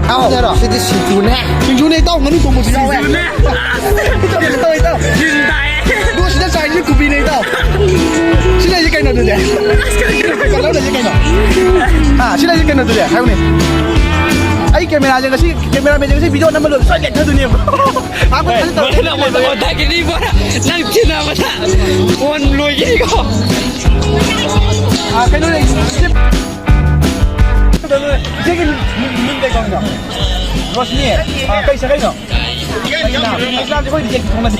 ꯍꯥꯎ, ꯁꯤꯗꯤ ꯁꯤꯡꯖꯨꯅꯦ꯫ ꯁꯤꯡꯖꯨꯅꯦ, ꯏꯇꯥꯎ, ꯉꯥꯅꯨ ꯊꯣꯡꯕꯁꯨ ꯌꯥꯎꯋꯦ꯫ ꯁꯤꯡꯖꯨꯅꯦ꯫ ꯏꯇꯥꯎ, ꯏꯇꯥꯎ, ꯏꯇꯥꯎ꯫ ꯇꯤꯟ ꯇꯥꯏꯌꯦ꯫ ꯑꯗꯨꯒ ꯁꯤꯗ ꯆꯥꯏꯁꯤꯅ ꯀꯣꯕꯤꯅꯦ, ꯏꯇꯥꯎ꯫ ꯁꯤ ꯂꯩꯁꯤ ꯀꯩꯅꯣ ꯑꯗꯨꯗꯤ? ꯀꯂꯔ ꯂꯩꯁꯤ ꯀꯩꯅꯣ? ꯑꯥ, ꯁꯤ ꯂꯩꯁꯤ ꯀꯩꯅꯣ ꯑꯗꯨꯗꯤ? ꯍꯥꯏꯌꯨꯅꯦ꯫ ꯑꯩ ꯀꯦꯃꯦꯔꯥꯁꯦ ꯉꯁꯤ, ꯀꯦꯃꯦꯔꯥꯃꯦꯟꯁꯦ ꯉꯁꯤ ꯚꯤꯗꯤꯑꯣ ꯅꯝꯕ ꯂꯣꯏꯕ ꯁꯣꯏ ꯂꯦꯛꯊꯗꯣꯏꯅꯦꯕ꯫ ꯑꯥ, ꯑꯩꯈꯣꯏ ꯍꯣꯏ, ꯊꯥꯖꯤꯜ ꯇꯧꯔꯦ꯫ ꯃꯊꯪ ꯑꯃꯨꯛ ꯇꯧꯔꯛꯑꯣ, ꯊꯥꯒꯠꯂꯤꯕꯣ? ꯅꯪ ꯊꯤꯅꯕꯗ ꯐꯣꯟ ꯂꯣꯏꯈꯤꯅꯤꯀꯣ꯫ ꯑꯥ, ꯀꯩꯅꯣꯅꯦ, ꯏꯆꯦꯒꯤ ꯃꯤꯡ ꯀꯩ ꯀꯧꯔꯤꯅꯣ? ꯔꯣꯁꯅꯤ꯫ ꯑꯥ, ꯀꯩ ꯁꯥꯒꯩꯅꯣ? ꯏꯁꯂꯥꯝꯁꯦ ꯑꯩꯈꯣꯏ ꯔꯤꯖꯦꯛ ꯊꯣꯡꯅꯗꯦ꯫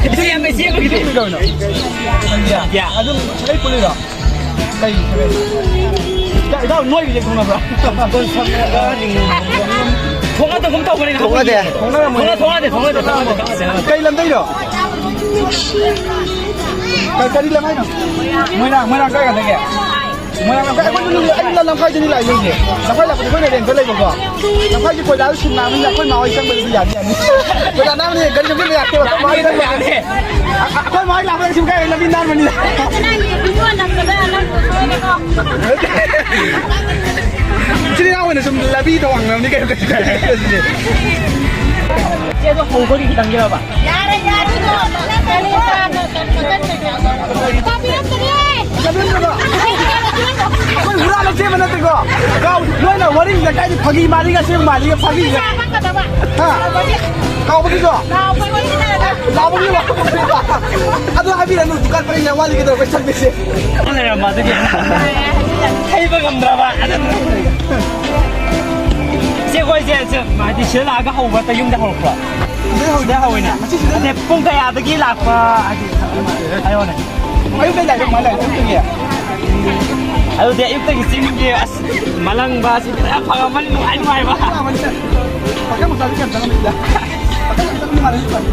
ꯏꯆꯦ ꯑꯃ, ꯏꯆꯦ ꯑꯃꯒꯤꯗꯤ꯫ ꯏꯆꯦ ꯀꯧꯔꯤꯅꯣ? ꯁꯟꯗꯤꯌꯥ꯫ ꯌꯥ꯫ ꯑꯗꯨꯝ ꯁꯥꯒꯩ ꯄꯨꯜꯂꯤꯔꯣ? ꯀꯩ ꯁꯥꯒꯩ? ꯏꯇꯥꯎ, ꯏꯇꯥꯎ, ꯅꯣꯏ ꯔꯤꯖꯦꯛ ꯊꯣꯡꯅꯕ꯭ꯔꯥ? ꯊꯣꯡꯅꯗꯒꯨꯝ ꯇꯧꯕꯅꯦ ꯉꯥꯏꯍꯥꯛ꯫ ꯊꯣꯡꯅꯗꯦ꯫ ꯊꯣꯡꯅꯔꯝꯃꯣꯏ꯫ ꯊꯣꯡꯅ-, ꯊꯣꯡꯅꯗꯦ, ꯊꯣꯡꯅꯗꯦ, ꯊꯣꯡꯅꯗꯦ, ꯊꯣꯡꯅꯗꯦ꯫ ꯀꯩ ꯂꯝꯗꯩꯅꯣ? ꯀ-, ꯀꯔꯤ ꯂꯝ ꯍꯥꯏꯅꯣ? ꯃꯣꯏꯔꯥꯡ, ꯃꯣꯏꯔꯥꯡ ꯀꯥꯏ ꯀꯥꯏꯗꯒꯤ? ꯃꯣꯏꯔꯥꯡ ꯂꯝꯈꯥꯏ, ꯑꯩꯈꯣꯏ ꯂꯝ-, ꯑꯩ ꯂꯝꯈꯥꯏꯗꯅꯤ ꯂꯥꯛꯏꯁꯦ ꯍꯧꯖꯤꯛ꯫ ꯂꯝꯈꯥꯏ ꯂꯥꯛꯄꯗ ꯑꯩꯈꯣꯏꯅ ꯔꯦꯟꯇ ꯂꯩꯕꯀꯣ꯫ ꯂꯝꯈꯥꯏꯁꯦ ꯀꯣꯏꯂꯥꯁ ꯁꯤꯟꯅꯕꯅꯤꯅ ꯑꯩꯈꯣꯏ ꯃꯥ ꯍꯣꯏ ꯆꯪꯕꯗꯗꯤ ꯌꯥꯅꯤ ꯌꯥꯅꯤ꯫ ꯀꯣꯏꯂꯥꯁ ꯅꯥꯟꯕꯅꯤ ꯒꯥꯔꯤ ꯆꯪꯁꯤꯟꯕ ꯌꯥꯗꯦꯕ꯫ ꯑꯩꯈꯣꯏ ꯃꯥ ꯍꯣꯏ ꯆꯪꯕ ꯌꯥꯅꯤ꯫ ꯑ-, ꯑ-, ꯑꯩꯈꯣꯏ ꯃꯥ ꯍꯣꯏ ꯂꯥꯛꯄꯗ ꯁꯤꯝ ꯀꯥꯏ ꯂꯝꯕꯤ ꯅꯥꯟꯕꯅꯤꯅ꯫ ꯏꯆꯤꯜ ꯏꯅꯥꯎ ꯑꯣꯏꯅ ꯁꯨꯝ ꯂꯝꯕꯤ ꯇꯧꯍꯪꯅꯕꯅꯤ ꯀꯩꯅꯣ, ꯀꯩꯁꯨ ꯀꯥꯏꯗꯦ꯫ ꯏꯆꯦꯗꯣ ꯍꯧꯕꯒꯤ ꯈꯤꯇꯪꯒꯤꯔꯕ? ꯌꯥꯔꯦ, ꯌꯥꯔꯦ, ꯏꯕꯨꯡꯉꯣ꯫ ꯇꯥꯕꯤꯔꯛꯇ꯭ꯔꯦ꯫ ꯑꯩꯈꯣꯏ ꯍꯨꯔꯥꯜꯂ ꯆꯦꯟꯕ ꯅꯠꯇꯦꯀꯣ꯫ ꯀꯥꯎ-, ꯅꯣꯏꯅ ꯋꯥꯔꯤꯁꯤꯗ ꯀꯥꯏꯗꯤ ꯐꯥꯒꯤ ꯃꯥꯜꯂꯤꯒ ꯑꯁꯦꯡꯕ ꯃꯥꯜꯂꯤꯒ ꯐꯥꯒꯤꯒ꯫ ꯄꯩꯁꯥ ꯀꯛꯀꯗꯕ꯫ ꯍꯥ? ꯀꯥꯎꯕꯒꯤꯁꯨ? ꯀꯥꯎꯕꯒꯤ꯫ ꯀꯥꯎꯕꯒꯤ ꯋꯥ-, ꯑꯗꯨ ꯍꯥꯏꯕꯤꯔꯅꯨ, ꯗꯨꯀꯥꯟ ꯄꯔꯦꯡ ꯌꯥꯝ ꯋꯥꯠꯂꯤ ꯀꯩꯗꯧꯔꯒꯦ ꯆꯠꯂꯤꯁꯦ? ꯂꯩꯔꯝꯕ ꯑꯗꯨꯒꯤ ꯊꯩꯕ ꯉꯝꯗ꯭ꯔꯕ꯫ ꯏꯆꯦ, ꯑꯩꯈꯣꯏꯁꯦ, ꯁꯦ, ꯍꯥꯏꯗꯤ ꯁꯤꯗ ꯂꯥꯛꯑꯒ ꯍꯧꯕ꯭ꯔꯥ, ꯌꯨꯝꯗ ꯍꯧꯔꯛꯄ꯭ꯔꯣ? ꯁꯤꯗ ꯍꯧꯋꯤꯅꯦ꯫ ꯉꯁꯤ ꯁꯤꯗ ꯅꯠꯇꯦ, ꯄꯨꯡ ꯀꯌꯥꯗꯒꯤ ꯂꯥꯛꯄ? ꯍꯥꯏꯗꯤ, ꯍꯥꯏꯌꯣꯅꯦ꯫ ꯑꯌꯨꯛꯇꯩ ꯂꯥꯛꯑꯦ, ꯀꯃꯥꯏꯅ ꯂꯥꯛꯑꯦ? ꯑꯌꯨꯛꯇꯒꯤ? ꯑꯗꯨꯗꯤ ꯑꯌꯨꯛꯇꯒꯤ ꯆꯤꯡꯒꯤ, ꯑꯁ, ꯃꯂꯪꯕ ꯑꯁꯤꯗꯤ ꯌꯥꯝ ꯐꯔꯝꯃꯅꯤ, ꯅꯨꯡꯉꯥꯏ ꯅꯨꯡꯉꯥꯏꯕ꯫ ꯄꯥꯈꯪ ꯃꯆꯥꯁꯤ ꯌꯥꯝ ꯆꯪꯉꯝꯃꯤꯗ꯫ ꯄꯥꯈꯪ ꯃꯆꯥ ꯅꯨꯡꯉꯥꯏꯔꯗꯤ ꯐꯅꯤ꯫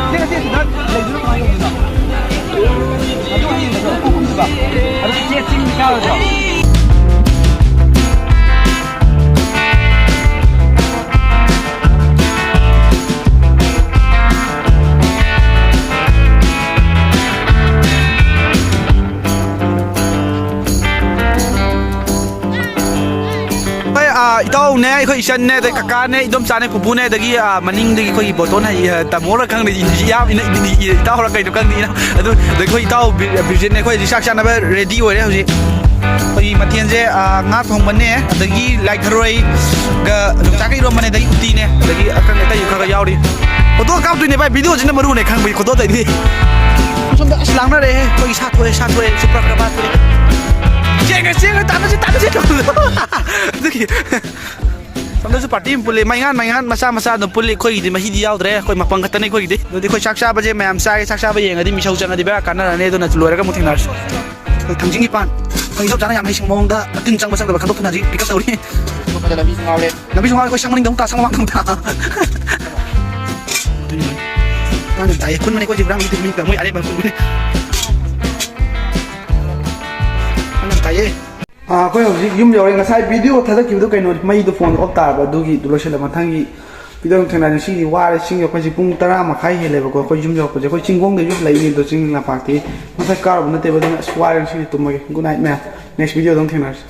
ꯁꯤ ꯉꯁꯤ ꯁꯤꯗ ꯂꯩꯗꯣꯏꯔꯣ, ꯀꯃꯥꯏꯅ ꯇꯧꯗꯣꯏꯅꯣ? ꯑꯗꯨ ꯍꯌꯦꯡꯗꯁꯨ ꯑꯃꯨꯛ ꯀꯨꯝꯗꯣꯏꯕ꯫ ꯑꯗꯨ ꯍꯣꯏ, ꯑꯥ, ꯏꯇꯥꯎꯅꯦ, ꯑꯩꯈꯣꯏ ꯏꯆꯟꯅꯦ, ꯑꯗꯩ ꯀꯀꯥꯅꯦ, ꯏꯗꯣꯝꯆꯥꯅꯦ, ꯄꯨꯄꯨꯅꯦ, ꯑꯗꯒꯤ, ꯑꯥ, ꯃꯅꯤꯡꯗꯒꯤ ꯑꯩꯈꯣꯏꯒꯤ ꯕꯣꯇꯣꯟ ꯍꯥꯏ, ꯑꯥ, ꯇꯥꯃꯣꯔ ꯈꯪꯗꯦ, ꯏ-, ꯏ-, ꯏꯌꯥꯝ-, ꯏꯅ-, ꯏ-, ꯏ-, ꯏꯇꯥꯎꯔ ꯀꯩꯅꯣ ꯈꯪꯗꯦ, ꯏꯅ-, ꯑꯗꯨ, ꯑꯗꯩ ꯑꯩꯈꯣꯏ ꯏꯇꯥꯎ ꯕꯤ-, ꯕꯤꯔꯖꯤꯠꯅꯦ, ꯑꯩꯈꯣꯏ ꯍꯧꯖꯤꯛ ꯆꯥꯛ ꯆꯥꯅꯕ ready ꯑꯣꯏꯔꯦ ꯍꯧꯖꯤꯛ꯫ ꯑꯩꯈꯣꯏꯒꯤ ꯃꯊꯦꯜꯁꯦ, ꯑꯥ, ꯉꯥ ꯊꯣꯡꯕꯅꯦ, ꯑꯗꯒꯤ ꯂꯥꯏ ꯊꯔꯣꯏꯒ ꯌꯣꯡꯆꯥꯛꯀ ꯏꯔꯣꯝꯕꯅꯦ, ꯑꯗꯒꯤ ꯎꯇꯤꯅꯦ, ꯑꯗꯒꯤ ꯑꯀꯪ ꯑꯇꯩꯁꯨ ꯈꯔ ꯈꯔ ꯌꯥꯎꯔꯤ꯫ ꯐꯣꯇꯣ ꯀꯥꯞꯇꯣꯏꯅꯦ ꯚꯥꯏ, videoꯁꯤꯅ ꯃꯔꯨꯅꯦ ꯈꯪꯕꯒꯤ, ꯐꯣꯇꯣꯗꯩꯗꯤ꯫ ꯁꯣꯝꯗ ꯑꯁ ꯂꯥꯡꯅꯔꯦꯍꯦ, ꯑꯩꯈꯣꯏꯒꯤ ꯁꯥ ꯊꯣꯛꯑꯦ, ꯁꯥ ꯊꯣꯛꯑꯦ, ꯁꯨꯄ꯭ꯔ ꯀꯕꯥ ꯊꯣꯛꯑꯦ꯫ ꯆꯦꯡꯉꯦ, ꯆꯦꯡꯉꯦ, ꯇꯥꯟꯅꯁꯤ, ꯇꯥꯟꯅꯁꯤ ꯇꯧꯕꯗꯣ꯫ ꯑꯗꯨꯒꯤ ꯁꯣꯝꯗꯁꯨ party ꯑꯃ ꯄꯨꯜꯂꯤ, ꯃꯩꯉꯥꯟ, ꯃꯩꯉꯥꯟ ꯃꯆꯥ ꯃꯆꯥ ꯑꯗꯨꯝ ꯄꯨꯜꯂꯤ꯫ ꯑꯩꯈꯣꯏꯒꯤꯗꯤ ꯃꯍꯤꯗꯤ ꯌꯥꯎꯗ꯭ꯔꯦ, ꯑꯩꯈꯣꯏ ꯃꯄꯪ ꯈꯛꯇꯅꯤ ꯑꯩꯈꯣꯏꯒꯤꯗꯤ꯫ ꯑꯗꯨꯗꯤ ꯑꯩꯈꯣꯏ ꯆꯥꯛ ꯆꯥꯕꯁꯦ ꯃꯌꯥꯝ ꯆꯥꯒꯦ, ꯆꯥꯛ ꯆꯥꯕ ꯌꯦꯡꯉꯗꯤ ꯃꯤꯁꯧ ꯆꯪꯉꯗꯤ ꯕꯦꯔꯥ ꯀꯥꯟꯅꯔꯅꯤ, ꯑꯗꯨꯅ ꯂꯣꯏꯔꯒ ꯑꯃꯨꯛ ꯊꯦꯡꯅꯔꯁꯤ꯫ ꯑꯩꯈꯣꯏ ꯊꯥꯡꯖꯤꯡꯒꯤ ꯄꯥꯟ, ꯑꯩꯈꯣꯏ ꯏꯆꯝ ꯆꯥꯅ ꯌꯥꯝ ꯍꯩꯁꯤꯡꯕ ꯃꯑꯣꯡꯗ ꯃꯇꯤꯟ ꯆꯪꯕ ꯆꯪꯗꯕ ꯈꯟꯗꯣꯛꯇꯨꯅ ꯍꯧꯖꯤꯛ pick up ꯇꯧꯔꯤ꯫ ꯂꯝꯕꯤꯁꯨ ꯉꯥꯎꯔꯦ꯫ ꯂꯝꯕꯤꯁꯨ ꯉꯥꯎꯔꯦ, ꯑꯩꯈꯣꯏ ꯁꯪ ꯃꯅꯤꯡꯗ ꯑꯃꯨꯛ ꯇꯥ, ꯁꯪ ꯃꯃꯥꯡꯗ ꯑꯃꯨꯛ ꯇꯥ꯫ ꯑꯗꯨꯅꯤ꯫ ꯀꯥꯟꯅ ꯇꯥꯏꯌꯦ, ꯈꯨꯟꯕꯅꯦ ꯑꯩꯈꯣꯏꯁꯦ, ꯍꯨꯔꯥꯟꯕ ꯃꯤ ꯃꯤ ꯃꯣꯏ ꯑꯔꯦꯝꯕ ꯈꯨꯟꯕꯅꯦ꯫ ꯀꯥꯟꯅ ꯇꯥꯏꯌꯦ꯫ ꯑꯥ, ꯑꯩꯈꯣꯏ ꯍꯧꯖꯤꯛ ꯌꯨꯝ ꯌꯧꯔꯦ꯫ ꯉꯁꯥꯏ video ꯊꯥꯗꯈꯤꯕꯗꯣ ꯀꯩꯅꯣ, ꯃꯩꯗꯣ phoneꯗ off ꯇꯥꯔꯕ, ꯑꯗꯨꯒꯤ ꯂꯣꯏꯁꯤꯜꯂꯦ꯫ ꯃꯊꯪꯒꯤ video ꯑꯃꯨꯛ ꯊꯦꯡꯅꯔꯁꯤ꯫ ꯉꯁꯤꯗꯤ ꯋꯥꯔꯦ, ꯆꯤꯡ ꯌꯧꯔꯛꯄꯁꯦ ꯄꯨꯡ ꯇꯔꯥ ꯃꯈꯥꯏ ꯍꯦꯜꯂꯦꯕꯀꯣ꯫ ꯑꯩꯈꯣꯏ ꯌꯨꯝ ꯌꯧꯔꯛꯄꯁꯦ, ꯑꯩꯈꯣꯏ ꯆꯤꯡꯈꯣꯡꯗꯩꯁꯨ ꯂꯩꯅꯤ, ꯑꯗꯣ ꯆꯤꯡ ꯂꯝꯄꯥꯛꯇꯤ ꯉꯁꯥꯏ ꯀꯥꯔꯨꯕ ꯅꯠꯇꯦꯕ, ꯑꯗꯨꯅ ꯑꯁ ꯋꯥꯔꯦ, ꯉꯁꯤꯗꯤ ꯇꯨꯝꯃꯒꯦ꯫ Good night ꯃꯌꯥꯝ, next videoꯗ ꯑꯃꯨꯛ ꯊꯦꯡꯅꯔꯁꯤ꯫